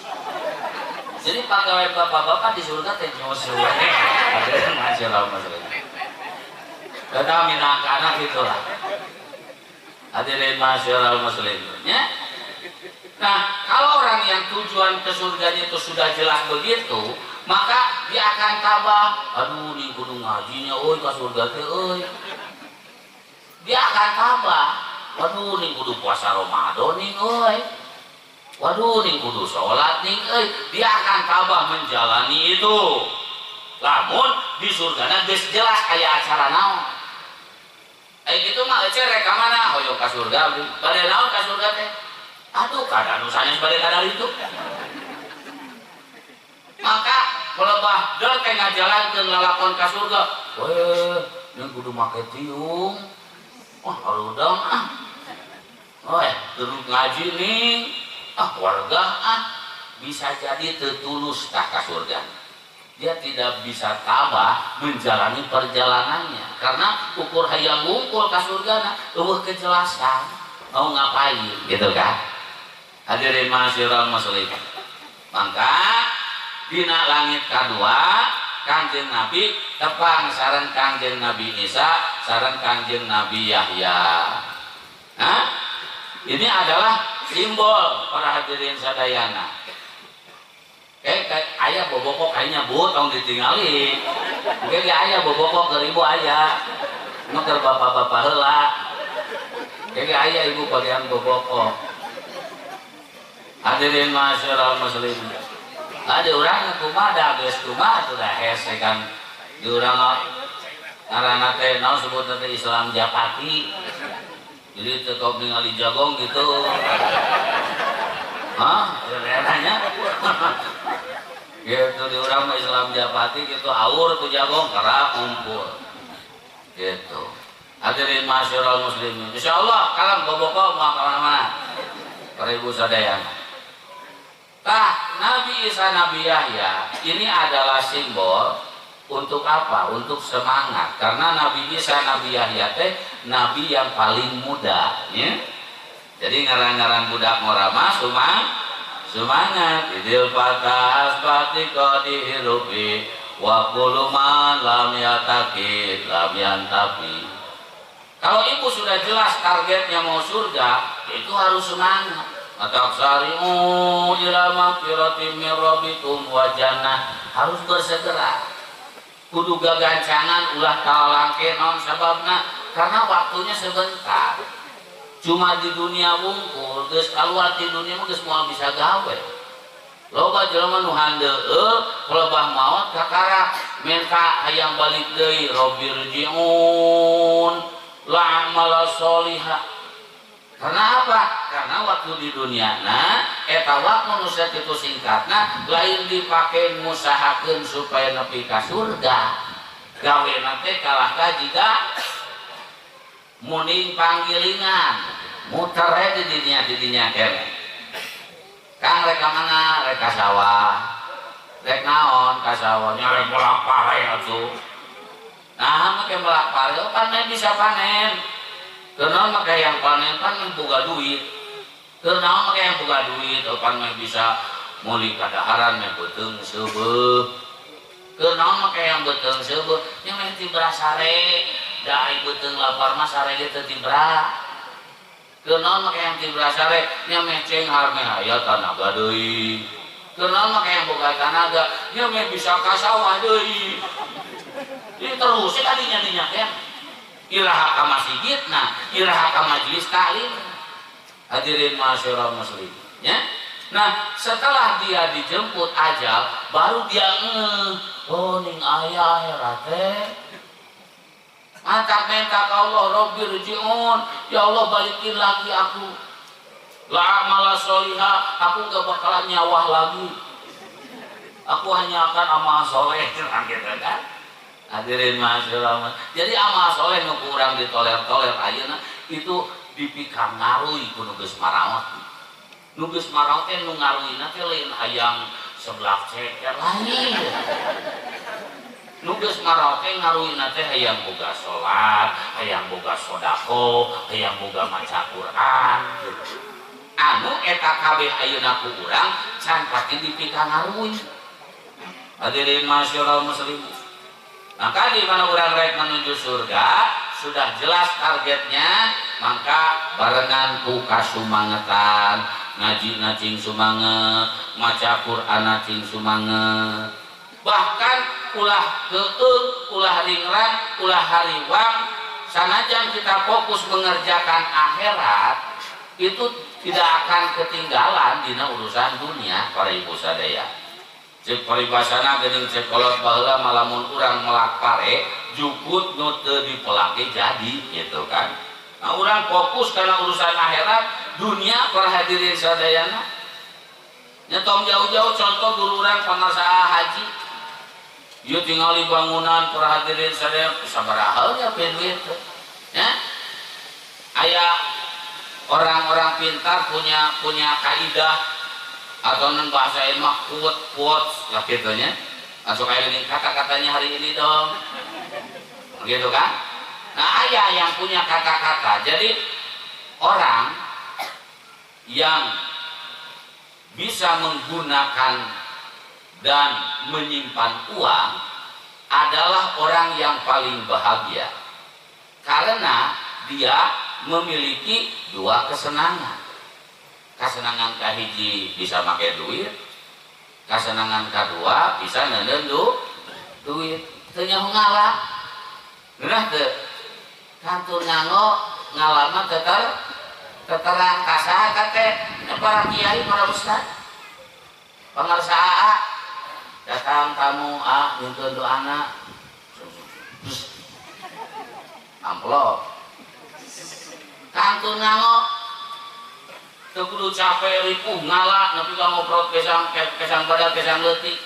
Jadi pegawai bapak-bapak di surga teh nyusu. Ada yang masalah masalahnya. Karena minangka anak itulah. Hadirin masyaallah muslimin ya. Nah, kalau orang yang tujuan ke surganya itu sudah jelas begitu, maka dia akan tabah. Aduh, nih kudu ngajinya, oi ke surga teh euy. Dia akan tabah. Waduh, nih kudu puasa Ramadan nih euy. Waduh, nih kudu sholat nih euy. Dia akan tabah menjalani itu. Lamun di surgana geus jelas aya acara naon. Aya kitu mah ece rek ka mana? Hoyong ka surga. Bade naon ka surga teh? Aduh, kada nu sanes bade ka itu. Maka pelebah del teh ngajalankeun lalakon ka surga. Weh, nih kudu make tiung. Wah, harudang ah. Weh, kudu ngaji nih. Ah, warga ah. Bisa jadi teu tulus tah ka surga. Dia tidak bisa tabah menjalani perjalanannya karena ukur hayang wungkul ka surgana eueuh kejelasan mau ngapain gitu kan. Hadirin masyarul muslimin. Maka dina langit kadua Kangjeng Nabi tepang sareng Kangjeng Nabi Isa sareng Kangjeng Nabi Yahya. Nah, ini adalah simbol para hadirin sadayana. Kayak ayah boboko kayaknya bu tong ditinggali. Mungkin ya ayah boboko ke ibu ayah, nu keur bapak-bapak heula. Kayak ayah ibu bagian boboko. Hadirin masyarul muslimin. Ada urang kumaha da geus kumaha atuh da hese kan. Di urang ngaranna teh naon sebutna teh Islam Japati. Jadi teu kok ningali jagong gitu. Hah? Nanya. Gitu di urang mah Islam Japati gitu aur ku jagong kerak kumpul. Gitu. Hadirin masyarul muslimin. Insyaallah kalam boboko moal ka mana-mana. Para ibu sadayana. Tah, Nabi Isa, Nabi Yahya ini adalah simbol untuk apa? Untuk semangat. Karena Nabi Isa, Nabi Yahya teh nabi yang paling muda, ya. Jadi ngaran-ngaran budak ngora mah semangat. Idil fatas pati qadi hirupi wa kullu man lam yataqi lam yantafi. Kalau ibu sudah jelas targetnya mau surga, itu harus semangat. Ataksari'u ila magfiratin min rabbikum wa jannah, harus bersegera. Kudu gagancangan ulah talangke naon sababna, karena waktunya sebentar. Cuma di dunia wungkul, geus keluar di dunia mah geus moal bisa gawe. Loba jelema nu handeueul pelebah maot kakara minta hayang balik deui robbirji'un la amala sholiha. Karena apa? Karena waktu di dunia na eta waktu nu sakitu singkatna lain dipake ngusahakeun supaya nepi ka surga. Gawena teh kalah ka jiga muning panggilingan muter di dinya keneh. Kang rek ka mana? Rek ka sawah. Rek naon ka sawah? Nya rek melak pare atuh. Nah, make melak pare panen bisa panen. Keur naon make yang panen pan boga duit. Keur naon make yang boga duit pan meh bisa meuli kadaharan meh beuteung seubeuh. Keur naon make yang beuteung seubeuh nya meh tibra sare. Da ai beuteung lapar mah sare ge teu tibra. Keur naon make yang tibra sare nya meh cenghar meh aya tanaga deui. Keur naon make yang boga tanaga nya meh bisa ka sawah deui. Jadi terus kadinya dinya teh. Iraha ka masjidna, iraha ka majelis taklim. Hadirin ma'asyiral muslimin, ya. Nah, setelah dia dijemput ajal, baru dia oh ning aya akhirat teh. Mantap minta ke Allah, Robbirji'un, ya Allah balikin lagi aku. La amala sholiha, aku gak bakalan nyawah lagi. Aku hanya akan amal soleh, gitu kan? Hadirin ma'asyiral. Jadi amal soleh nu kurang ditoler-toler ayeuna itu dipikangarui ku nu geus maraot. Nu geus maraot teh nu ngaruina teh lain hayang seblak ceker lain. Nu geus maraot teh ngaruina teh hayang boga salat, hayang boga sedekah, hayang boga maca Quran gitu. Anu eta kabeh ayeuna ku urang can pati dipikangarui. Hadirin ma'asyiral muslimin. Maka di mana orang rek menuju surga sudah jelas targetnya, maka barengan ku kasumangetan, ngaji nacing sumanget, maca Quran nacing sumanget. Bahkan ulah keung, ulah ringrang, ulah hariwang, sanajan kita fokus mengerjakan akhirat, itu tidak akan ketinggalan dina urusan dunia para ibu sadaya. Cek paribasana geuning cek kolot baheula malamun urang melak pare jukut nu teu dipelake jadi gitu kan. Nah, urang fokus karena urusan akhirat dunia para hadirin sadayana. Nya tong jauh-jauh contoh dulu urang pangarsa haji. Ieu tingali bangunan para hadirin sadayana sabaraha nya duit teh. Ya. Aya orang-orang pintar punya kaidah atau non bahasa ilmu quote lah gitu nya. Langsung kayak gini kata-katanya hari ini dong. Gitu kan? Nah, ayah yang punya kata-kata. Jadi orang yang bisa menggunakan dan menyimpan uang adalah orang yang paling bahagia. Karena dia memiliki dua kesenangan. Kesenangan kahiji bisa make duit, kesenangan kedua bisa neundeun duit. Teu nyaho ngala. Geunah teu? Kantun nganggo ngalama teterang ka saha teh para kiai, para ustad. Pangarsa aa datang tamu a nyungkeun doana. Amplop. Kantun nganggo teu kudu capek ripuh ngala nepi ka ngoprot kesang kesang badak kesang leutik.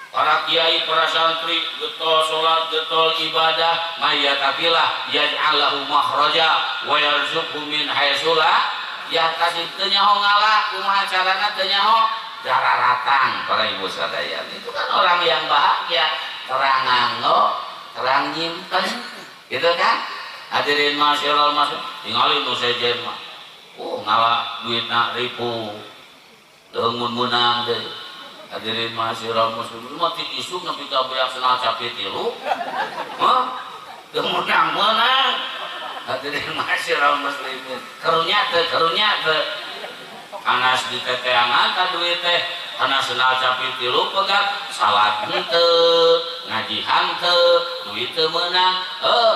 Para kiai, para santri getol salat, getol ibadah, mayyataqilah yaj'al lahu makhraja wa yarzuqhu min haitsu la yahtasib. Teu nyaho ngala kumaha carana teu nyaho dararatang para ibu sadaya. Itu kan orang yang bahagia, terang nganggo, terang nyimpen, gitu kan? Hadirin masyaallah masuk tingali nu sejen mah. Oh, ngala duitna ripuh. Leungun meunang deui. Hadirin masyaallah muslimin mah ti isuk nepi ka beak senal capek tilu. Hah? Teu meunang-meunang. Hadirin masyaallah muslimin. Karunya teu, karunya teu. Anas diteteangan ka duit teh, karena senal capek tilu pegat, salat henteu, ngaji henteu, duit teu meunang.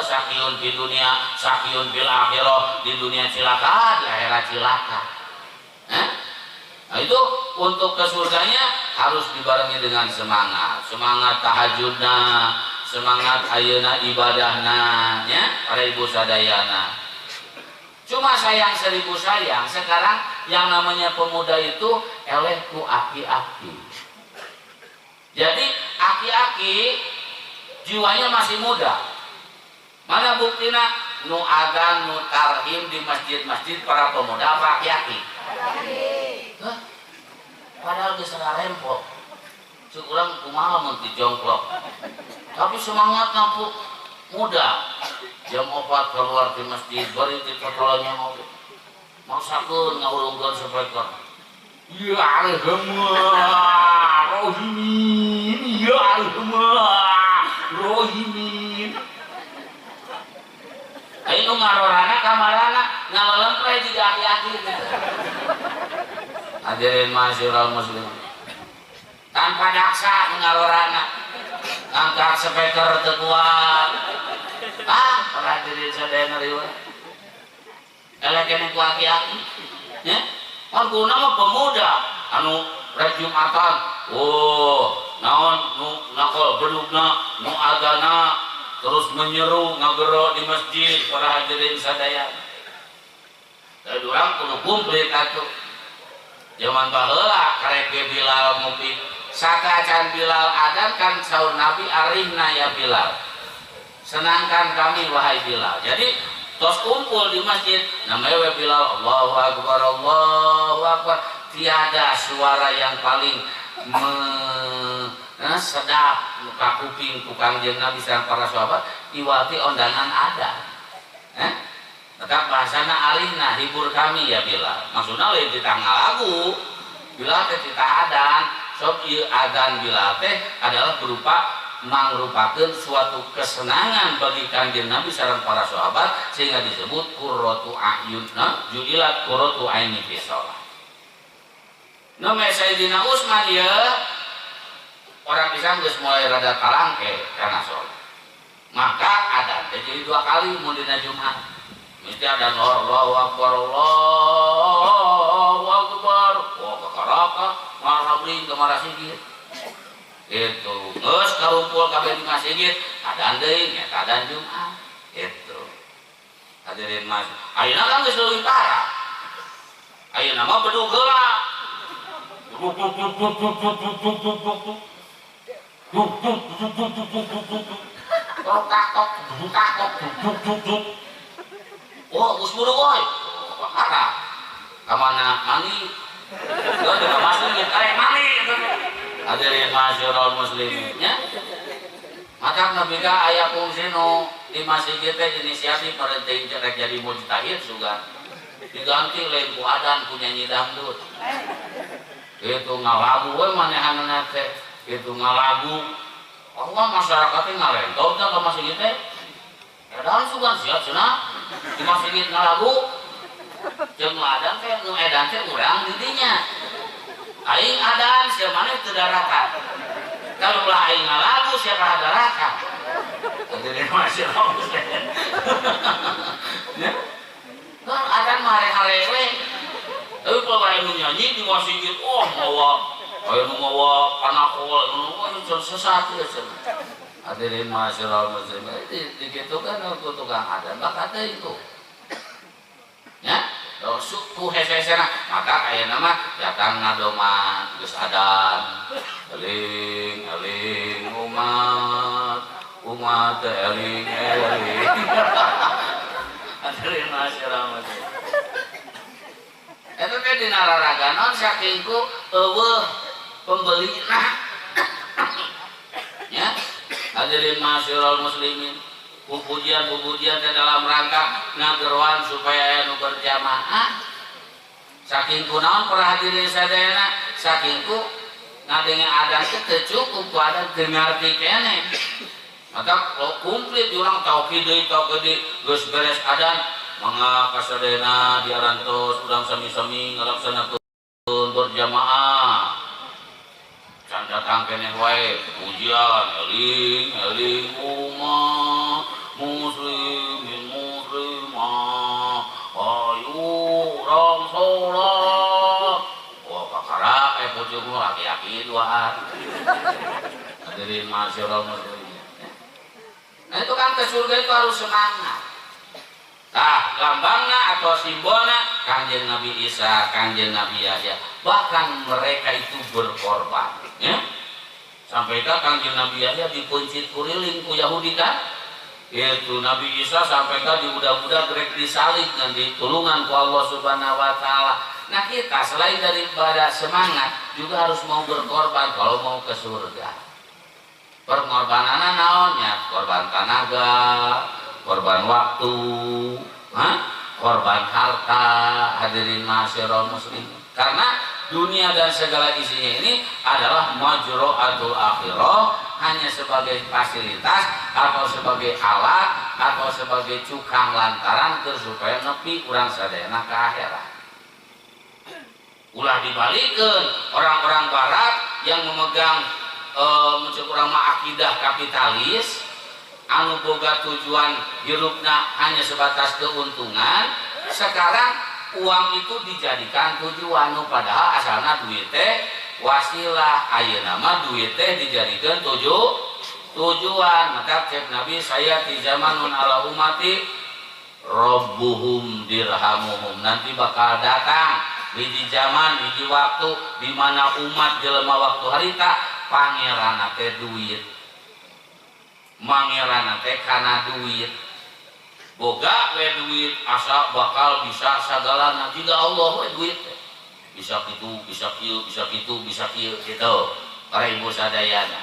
Sakiun di dunia, sakiun fil akhirah, di dunia cilaka, di akhirat cilaka. Hah? Nah itu untuk ke surganya harus dibarengi dengan semangat, semangat tahajudna, semangat ayeuna ibadahna, ya para ibu sadayana. Cuma sayang seribu sayang, sekarang yang namanya pemuda itu eleh ku aki-aki. Jadi aki-aki jiwanya masih muda. Mana buktina? Nu adan, nu tarhim di masjid-masjid para pemuda apa aki-aki? Hah? Padahal geus rempok. Cek urang kumaha mun ti jongklok. Tapi semangatna muda. Jam 4 keluar di masjid, bari ti totolnya oge. Maksakeun ngahurungkeun speaker. Ya alhamdulillah, rohimin, ya alhamdulillah, rohimin. Ayo nu ngarorana kamarana ngalalempre jiga aki-aki gitu. Hadirin ma'asyiral muslimin. Tanpa daksa ngarorana ngangkat speaker teu kuat. Ah, para hadirin sadayana riweuh. Eleh keneh ku aki-aki. Nya? Guna mah pemuda anu rek Jumatan. Oh, naon nu nakol bedugna, nu agana terus menyeru ngagero di masjid para hadirin sadaya. Dari urang kudu komplit atuh. Zaman baheula karek ge Bilal ngopi. Sakacan Bilal adan kan saur Nabi arihna ya Bilal. Senangkan kami wahai Bilal. Jadi tos kumpul di masjid namanya we Bilal Allahu Akbar Allahu Akbar. Tiada suara yang paling sedap muka kuping ku Kangjeng Nabi sareng para sahabat iwati ondangan ada. Tetap bahasana arihna hibur kami ya Bilal. Maksudna lain ditanggal lagu. Bilal teh titah adan. Sok ieu adan Bilal teh adalah berupa mangrupakeun suatu kesenangan bagi Kangjeng Nabi sareng para sahabat sehingga disebut qurratu a'yun, ju'ilat qurratu aini fi shalah. Nome Sayyidina Utsman ieu orang Islam geus mulai rada talangke kana salat. Maka adan teh jadi dua kali mun dina Jumat. Mesti ada Allahu Akbar, Allahu Akbar. Wah, kakaraka, marabring ke marasigi. Itu, geus karumpul kabeh di masjid, adan deui nya adan Jumat. Itu. Hadirin mas, ayeuna kan geus leuwih parah. Ayeuna mah bedug heula. Duk duk duk duk duk duk duk duk duk duk. Duk duk duk duk duk duk duk duk. Tok tok tok duk duk duk. Oh, geus budug euy. Parah. Ka mana mandi? Geus ka masjid karek mandi. Hadirin ma'asyiral muslimin nya. Maka nabi ka aya fungsi nu di masjid teh inisiatif penting rek jadi mujtahid sugan. Diganti lain ku adan ku nyanyi dangdut. Itu ngalagu we manehanna teh, itu ngalagu. Allah masyarakatnya ngalentong teh ka masjid teh. Edan sugan siap cenah. Di masjid ngalagu. Jeung nu adan teh nu edan teh urang di dinya. Aing adan sia maneh teu daratan. Kalau ulah aing ngalagu sia kadaratan. Hadirin masyaallah. Ya. Kan adan mah hare-hare we. Tapi kalau aya nu nyanyi di masjid, oh mawa aya nu mawa panakol, nu sesat ieu cenah. Hadirin masyaallah muslimin, digitukan ku tukang adan bakat teh itu. Ya, suku hese-hesena maka ayeuna mah datang ngadoman geus adan. Eling eling umat, umat eling eling. Hadirin masyaallah muslimin. Eta teh dina raraga naon saking ku eueuh pembelina. Ya, hadirin masyaallah muslimin. Pujian-pujian teh dalam rangka ngageroan supaya aya nu berjamaah. Saking ku naon para hadirin sadayana, saking ku ngadenge adan teh teu cukup ku adan teu ngarti keneh. Maka komplit urang tauhid deui tauhid deui geus beres adan mangga kasadayana diarantos urang sami-sami ngalaksanakeun berjamaah. Can datang keneh wae pujian eling eling umat muslimin muslimah ayo urang salat. Wah cuma laki-laki duaan. Hadirin masyaallah muslimin. Nah itu kan ke surga itu harus semangat. Nah, lambangnya atau simbolnya Kangjeng Nabi Isa, Kangjeng Nabi Yahya, bahkan mereka itu berkorban, ya. Sampai ke Kangjeng Nabi Yahya dikuncit kuriling ku Yahudi kan? Itu Nabi Isa sampai ke diudah-udah rek disalib dan ditulungan ku Allah Subhanahu wa taala. Nah, kita selain daripada semangat juga harus mau berkorban kalau mau ke surga. Pengorbanan naonnya? Korban tenaga, korban waktu, korban harta, hadirin ma'asyiral muslimin. Karena dunia dan segala isinya ini adalah majra'atul akhirah, hanya sebagai fasilitas atau sebagai alat atau sebagai cukang lantaran keur supaya nepi urang sadayana ke akhirat. Ulah dibalikeun orang-orang barat yang memegang urang mah akidah kapitalis anu boga tujuan hirupna hanya sebatas keuntungan. Sekarang uang itu dijadikan tujuan, nu padahal asalna duit teh wasilah, ayeuna mah duit teh dijadikan tujuan. Maka cek Nabi saya di zamanun ala umati robbuhum dirhamuhum, nanti bakal datang hiji zaman hiji waktu di mana umat jelema waktu harita pangeranna teh duit, mangeranna teh kana duit, boga we duit asa bakal bisa sagalana, jiga Allah we duit teh bisa kitu, bisa kieu, bisa kitu, bisa kieu gitu para ibu sadayana.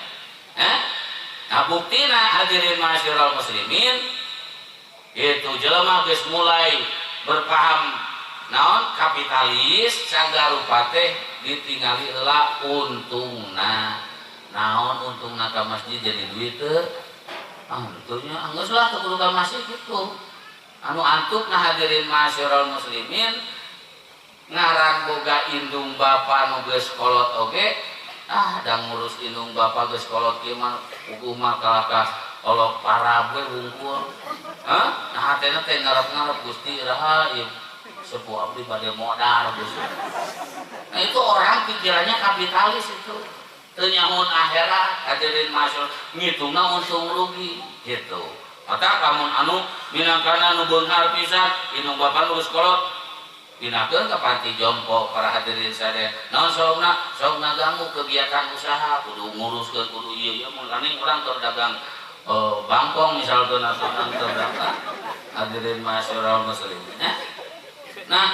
Nah buktina hadirin ma'asyiral muslimin itu jelema geus mulai berpaham naon kapitalis sagarupa teh ditingali heula untungna. Naon untungna ka masjid jadi duit teu? Ah untungnya anggeus lah teu kudu ka masjid gitu. Anu antuk nah hadirin ma'asyiral muslimin ngaran boga indung bapa nu geus kolot oge, ah da ngurus indung bapa geus kolot kieu mah puguh mah kalakah olok parab we wungkul. Hah? Nah hatena teh ngarep-ngarep Gusti iraha ieu sepuh abdi bade modar Gusti. Nah itu orang pikirannya kapitalis itu. Teu nyamun akhirat hadirin masyaallah ngitungna untung rugi gitu. Maka lamun anu minangkana nu beunghar pisan indung bapa nu geus kolot pindahkeun ka panti jompo para hadirin sadaya. Naon sababna? Sababna ganggu kegiatan usaha, kudu nguruskeun kudu ieu ieu mun kaning urang keur dagang bangkong misalkeun atau keur dagang hadirin masyaallah muslimin. Nah,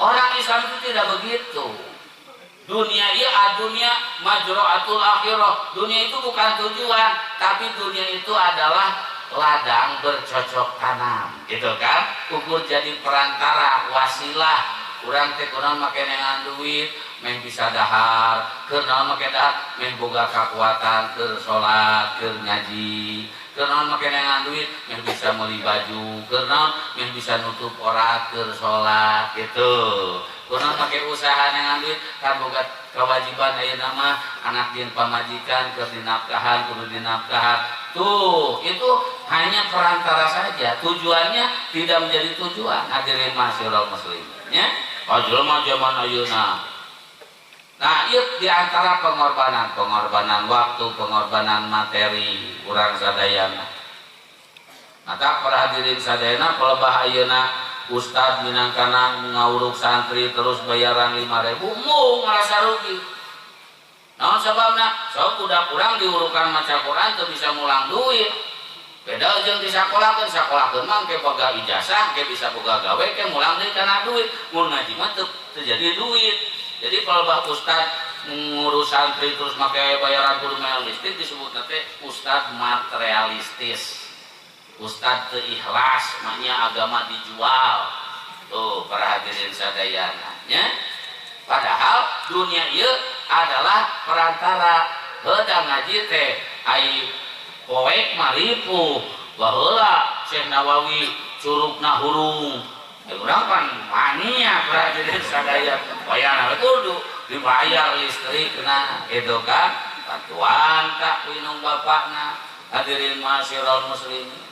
orang Islam itu tidak begitu. Dunia iya dunia majra'atul akhirah. Dunia itu bukan tujuan, tapi dunia itu adalah ladang bercocok tanam, gitu kan? Ukur jadi perantara, wasilah. Urang teh kurang make neangan duit, meh bisa dahar, keur naon make dahar, meh boga kakuatan keur salat, keur ngaji. Keur naon make neangan duit, meh bisa meuli baju, keur naon meh bisa nutup orat keur salat, gitu. Keur naon make usaha neangan duit, kan boga kewajiban ayeuna mah anak jeung pamajikan keur dinafkahan, kudu dinafkahan. Tuh, itu hanya perantara saja. Tujuannya tidak menjadi tujuan. Hadirin ma'asyiral muslimin, ya. Jelema zaman ayeuna. Nah, ieu di antara pengorbanan, pengorbanan waktu, pengorbanan materi urang sadayana. Maka para hadirin sadayana pelebah ayeuna ustad minangkana ngawuruk santri terus bayaran 5.000 mung ngarasa rugi. Naon sababna? Sok budak urang diurukan maca Quran teu bisa mulang duit. Beda jeung disakolakeun, sakolakeun mah engke boga ijazah, engke bisa boga gawe, engke mulang deui kana duit. Mun ngaji mah teu jadi duit. Jadi kalau bah ustad ngurus santri terus make bayaran kudu mel listrik disebutna teh ustad materialistis. Ustad teu ikhlas, maknya agama dijual. Tuh para hadirin sadayana nya. Padahal dunia ieu adalah perantara. Heuda ngaji teh ai poek maripuh baheula Syekh Nawawi curugna hurung. Urang pan mania para hadirin sadaya. Bayar kudu dibayar listrik na gitu kan. Bantuan tak indung bapakna hadirin ma'asyiral muslimin.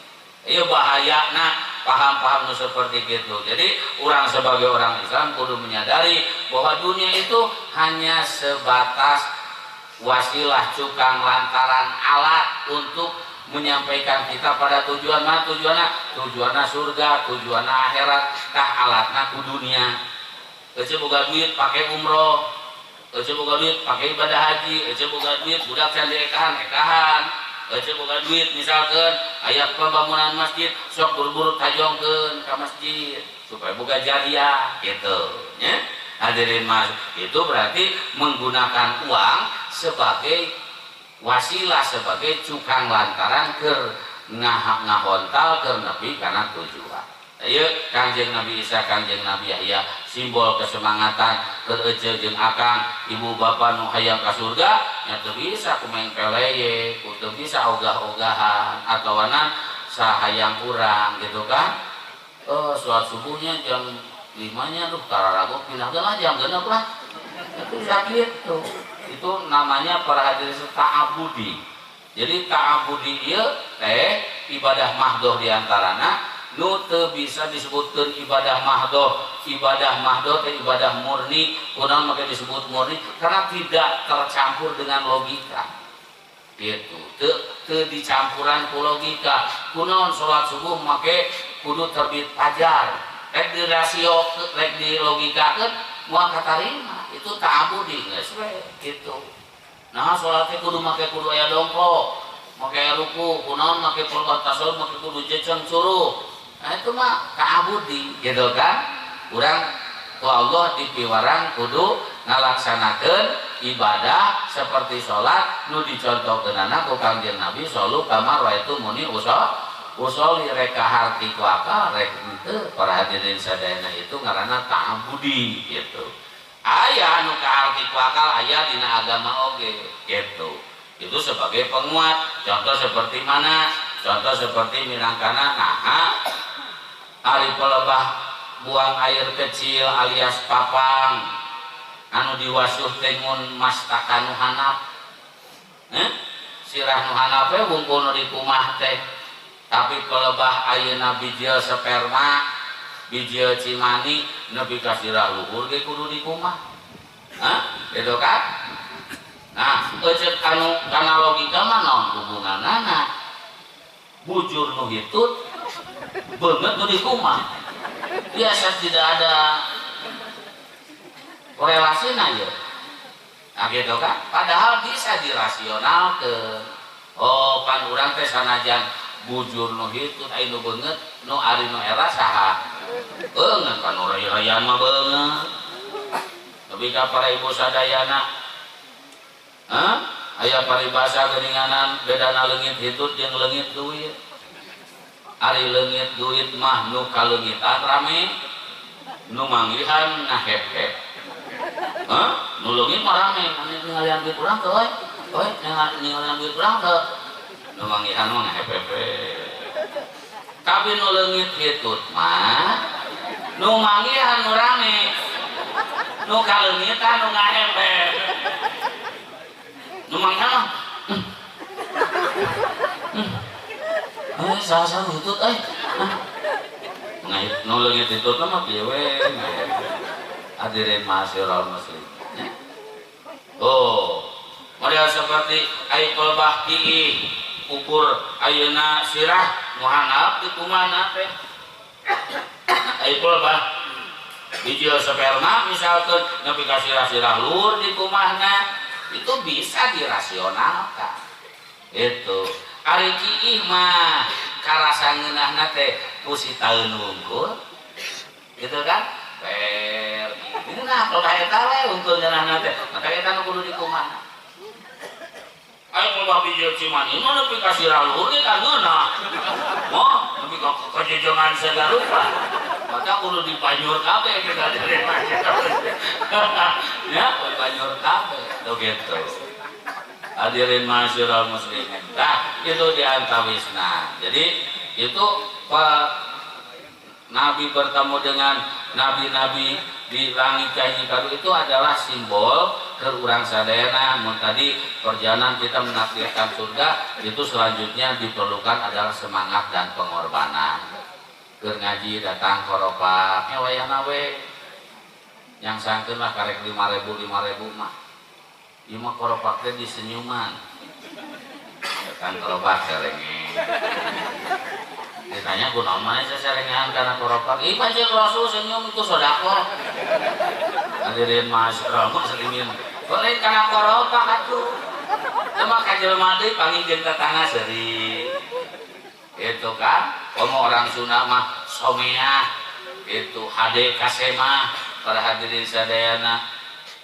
Ieu bahayana paham-paham nu seperti gitu. Jadi orang sebagai orang Islam kudu menyadari bahwa dunia itu hanya sebatas wasilah, cukang lantaran, alat untuk menyampaikan kita pada tujuan. Mana tujuannya? Tujuannya surga, tujuannya akhirat. Tah alatna ku dunia. Ece boga duit pakai umroh, ece boga duit pakai ibadah haji, ece boga duit budak can diekahan, ekahan. Ece boga duit misalkan aya pembangunan masjid, sok buru-buru tajongkeun ka masjid supaya boga jariah gitu ya. Hadirin mas, itu berarti menggunakan uang sebagai wasilah, sebagai cukang lantaran ke ngahontal ke nepi kana tujuan. Ayo Kangjeng Nabi Isa, Kangjeng Nabi Yahya simbol kesemangatan keur ece jeung akang, ibu bapak nu hayang ka surga nya teu bisa ku main peleye, ku teu bisa ogah-ogahan atawana sahayang urang gitu kan. Oh, sholat subuhnya jam 5-nya tuh kararago pindah lah jam 6 lah. Itu sakit tuh. Itu namanya para hadirin ta'abudi. Jadi ta'abudi ieu teh ibadah mahdoh diantarana nu teu bisa disebutkeun ibadah mahdoh. Ibadah mahdoh teh ibadah murni. Kunaon make disebut murni? Karena tidak tercampur dengan logika. Gitu. Teu dicampuran ku logika. Kunaon salat subuh make kudu terbit fajar. Rek di rasio, rek di logikakeun moal katarima. Itu ta'abudi geus we gitu. Nah, salatnya kudu make kudu aya dongkok, make ruku, kunaon make pulbat tasawuf, make kudu jeceng curuh. Nah, itu mah ta'abudi gitu kan. Urang ku Allah dipiwarang kudu ngalaksanakeun ibadah seperti salat nu dicontohkeunana ku Kangjeng Nabi sallu kama raaitumuni usolli rek kaharti ku akal rek henteu. Para hadirin sadayana itu ngaranna ta'abudi gitu. Aya anu kaharti ku akal aya dina agama oge gitu. Itu sebagai penguat. Contoh seperti mana? Contoh seperti minangkana naha ari pelebah buang air kecil alias papang anu diwasuh teh mun mastaka nu hanap. Sirah nu hanap we wungkul nu dikumah teh. Tapi pelebah ayeuna bijil sperma, bijil cimani nepi ka sirah luhur ge kudu dikumah. Hah? Gitu kan? Nah, eceuk anu kana logika mah naon hubunganana? Bujur nu hitut, beungeut nu dikumah. Biasa tidak ada korelasinya ya. Nah, gitu kan? Padahal bisa dirasionalkeun. Oh, pan urang teh sanajan bujur nu hitut aya nu beungeut nu ari nu era saha? Beungeut kan nu rai-raian mah beungeut. Nepi ka para ibu sadayana. Hah? Aya paribasa geuninganan bedana leungit hitut jeung leungit duit. Ari leungit duit mah nu kaleungitan rame, nu manggihan ngahep-hep. Hah? Nu leungit mah rame, ningalian duit urang teu euy. Euy, ningalian duit urang teu. Nu manggihan mah ngahep-hep. Tapi nu leungit hitut mah nu manggihan nu rame, nu kaleungitan nu ngahep-hep. Nu manggihan mah salah-salah hitut euy. Nu leungit hitut mah kieu we. Hadirin ma'asyiral muslimin. Oh, model seperti ai pelbah kiih ukur ayeuna sirah nu handap di kumana teh. Ai pelbah bijil sperma misalkan nepi ka sirah-sirah luhur di kumahna, itu bisa dirasionalkan. Itu ari kiih mah karasa ngeunahna teh ku si taeun wungkul. Gitu kan? Per. Ngeunah kalau eta we wungkul ngeunahna teh. Maka eta nu kudu dikumahna. Ayo pelbah bijil cimani mah nepi ka sirah luhur ge kan ngeunah. Moh nepi ka kajejengan sagarupa. Maka kudu dipanyur kabeh kita dari ya, dipanyur kabeh tuh gitu. Hadirin ma'asyiral muslimin. Nah, itu di antawisna. Jadi itu Nabi bertemu dengan nabi-nabi di langit kahiji kadu itu adalah simbol keur urang sadayana. Mun tadi perjalanan kita menakdirkan surga itu selanjutnya diperlukan adalah semangat dan pengorbanan. Keur ngaji datang koropak nya wayahna we. Nyangsangkeun lah karek 5.000 5.000 mah. Ieu mah koropak teh di senyuman. Kan koropak serenge. Ditanya kunaon maneh seserengean kana koropak? Ih pancen Rasul senyum itu sedekah. Hadirin masyarakat muslimin. Lain kana koropak atuh. Teu mah ka jelema deui panggih jeung tetangga seuri. Itu kan, komo orang Sunda mah someah, itu hade kasemah para hadirin sadayana.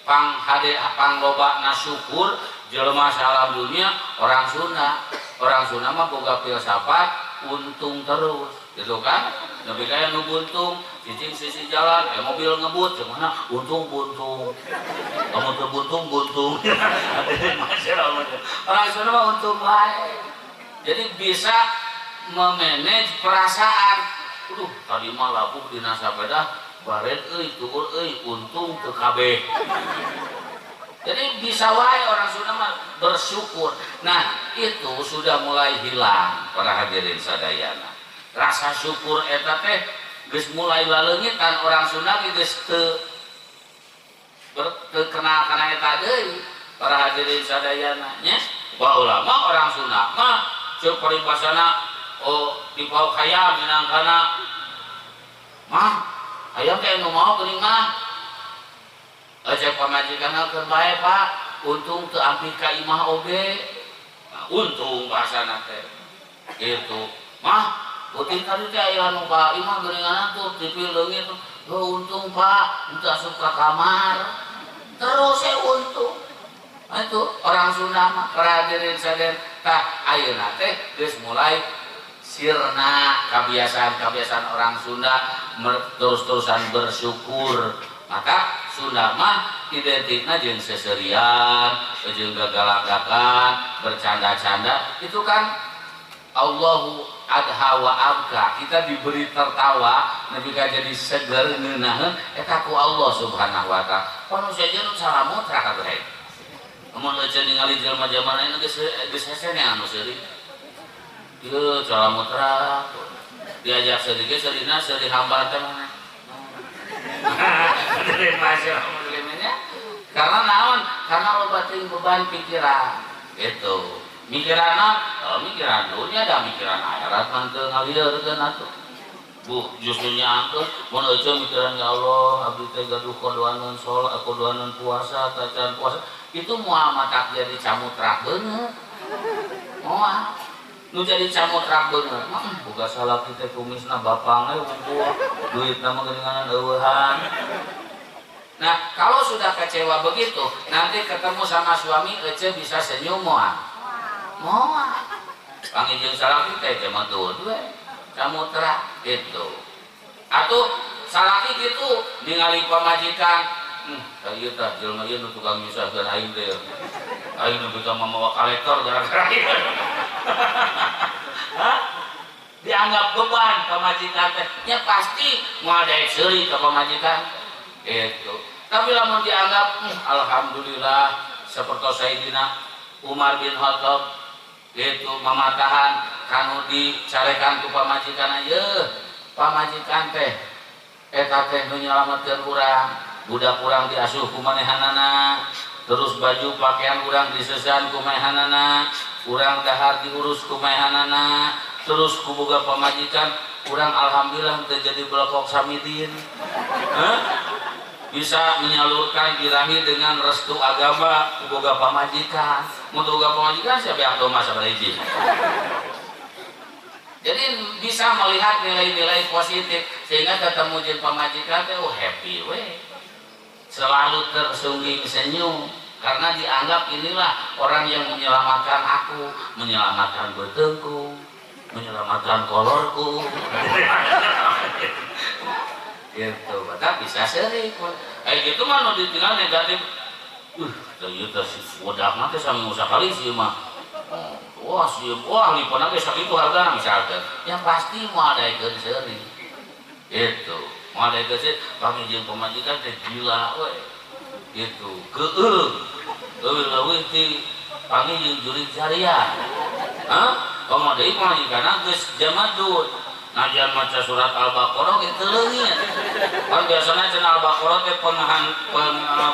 Pang hade pang loba syukur jelema salam dunia orang Sunda. Orang Sunda mah boga filsafat untung terus, gitu kan? Lebih kaya nu buntung, cicing sisi jalan, mobil ngebut, gimana? Untung buntung, kamu teu buntung buntung. Orang Sunda mah untung wae. Jadi bisa memanage perasaan. Aduh, tadi mah labuh dina sapeda, baret euy, tuur euy, untung teu kabeh. Jadi bisa wae orang Sunda mah bersyukur. Nah, itu sudah mulai hilang para hadirin sadayana. Rasa syukur eta teh geus mulai laleungitan orang Sunda geus teu kenal kana eta deui para hadirin sadayana nya. Baheula mah orang Sunda mah ceuk paribasana oh dipauk hayam minangkana mah hayam teh nu mau geuning mah. Cek pamajikan keur bae Pak, untung teu ampih ka imah oge. Nah, untung bahasana teh. Gitu. Mah, putih tadi teh aya nu ka imah geuningan tuh TV leungit. Oh, untung Pak, teu asup ka kamar. Terus saya untung. Nah, itu orang Sunda mah para hadirin sadayana. Tah ayeuna teh geus mulai sirna kebiasaan-kebiasaan orang Sunda terus-terusan bersyukur. Maka Sunda mah identikna jeung seserian, jeung gagalagakan, bercanda-canda. Itu kan Allahu adha wa abka. Kita diberi tertawa nepi ka jadi seger ngeunaheun eta ku Allah Subhanahu wa taala. Kono sejen salamutra kabeh. Mun euceun ningali jelema jaman ayeuna geus geus hese anu seuri. Ieu salamutra diajak seuri ge seurina seuri hamba teh mana. Karena naon? Karena loba teuing beban pikiran. Gitu. Mikiran oh, mikiran dunia da mikiran akhirat mah teu ngalieurkeun atuh. Bu, justru nyaangkeun mun euceun mikiran ya Allah, abdi teh gaduh kodoaneun salat, kodoaneun puasa, tacan puasa. Itu moal matak jadi camutrak beungeut. Moal. Nu jadi camutrak beungeut mah boga salaki teh kumisna bapang we wungkul, duitna mah geuningan eueuhan. Nah, kalau sudah kecewa begitu, nanti ketemu sama suami ece bisa senyum moal. Moal. Panggih jeung salaki teh mah tuh we. Camutrak gitu. Atau salaki gitu ningali pamajikan, ieu tah jelema ieu nu tukang nyusahkeun aing teh. Aing nu bisa mamawa kolektor gara-gara ieu. Hah? Dianggap beban pamajikan teh. Ya pasti moal daek seuri ka pamajikan. Gitu. Tapi lamun dianggap alhamdulillah seperti Sayyidina Umar bin Khattab itu mamatahan kanu dicarekan ku pamajikan ye pamajikan teh eta teh nu nyalametkeun urang, budak urang diasuh ku manehanana, terus baju pakaian urang disesan ku manehanana, urang dahar diurus ku manehanana, terus ku boga pamajikan urang alhamdulillah teu jadi belekok samidin. Hah? Bisa menyalurkan birahi dengan restu agama ku boga pamajikan. Mun boga pamajikan siapa yang domah sabaraha hiji. Jadi bisa melihat nilai-nilai positif sehingga ketemu jeung pamajikan teh oh happy we. Selalu tersungging senyum karena dianggap inilah orang yang menyelamatkan aku, menyelamatkan beuteungku, menyelamatkan kolorku. Gitu, maka bisa seri. Kayak gitu mah nu ditinggal negatif. Teu teh si bodakna teh saminggu sakali sih mah. Wah, si wah lipona ge sakitu hargana misalkan. Yang pasti moal daekeun seuri. Gitu. Moal daekeun seuri, panggih jeung pamajikan teh gila we. Gitu. Keueung. Leuwih-leuwih ti panggih jeung jurig jariah. Hah? Komo deui pamajikanna geus jamadud. Najan maca surat Al-Baqarah gitu leungit. Kan biasanya cenah Al-Baqarah teh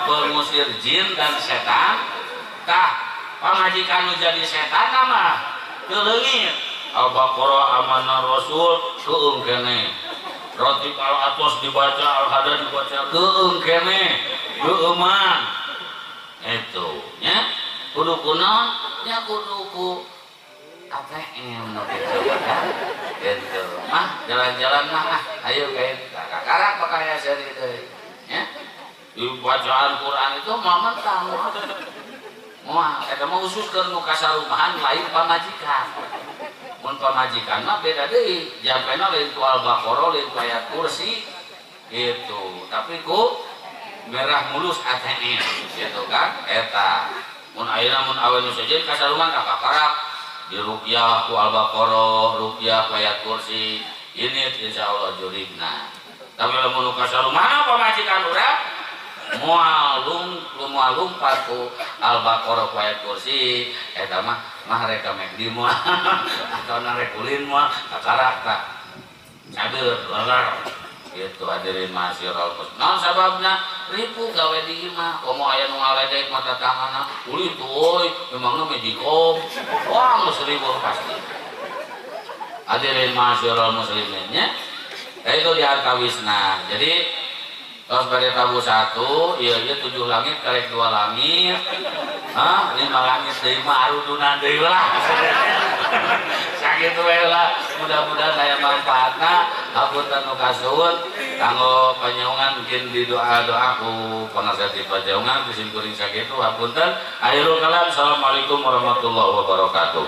pengusir jin dan setan. Tah, pamajikan nu jadi setan mah teu leungit. Al-Baqarah amanah Rasul keueung keneh. Rotib Al-Atos dibaca, Al-Hada dibaca keueung keneh. Keueuman. Itu nya kudu kunaon? Nya kudu ku ATM nu kitu kan. Gitu. Mah jalan-jalan mah ah ayo kain kakarak bakaya seuri deui nya. Di bacaan Quran itu mah mentang. Moal eta mah khusus keur nu kasarumahan lain pamajikan. Mun pamajikan mah beda deui, jampena lain ku Al-Baqarah, lain ku ayat kursi gitu. Tapi ku merah mulus ATM gitu kan eta. Mun ayeuna mun awe nu sejen kasarumahan kakakarak di ruqyah ku Al-Baqarah, ruqyah ku ayat kursi, ini insyaallah jurigna. Tapi lamun nu kasarumahan pamajikan urang moal moal lumpat ku Al-Baqarah ku ayat kursi, eta mah mah rek ka McD moal atau rek ulin moal kakarak tah. Cager leler gitu hadirin masyiral muslimin. Naon sababna? Ripuh gawe di imah, komo aya nu ngaledek mata tanganna, ulin tuh euy, memangna magicom. Wah, geus ribuh pasti. Hadirin masyiral muslimin nya. Itu di antawisna. Jadi terus pada tabu 1, iya iya 7 langit karek 2 langit. Hah, 5 langit deui mah arudunan deui lah. Sakitu we lah, mudah-mudahan aya manfaatna. Hapunten nu kasuhun kanggo panyaungan mungkin di doa-doa ku panasehati pajaungan kusim kuring sakitu hapunten. Akhirul kalam, assalamualaikum warahmatullahi wabarakatuh.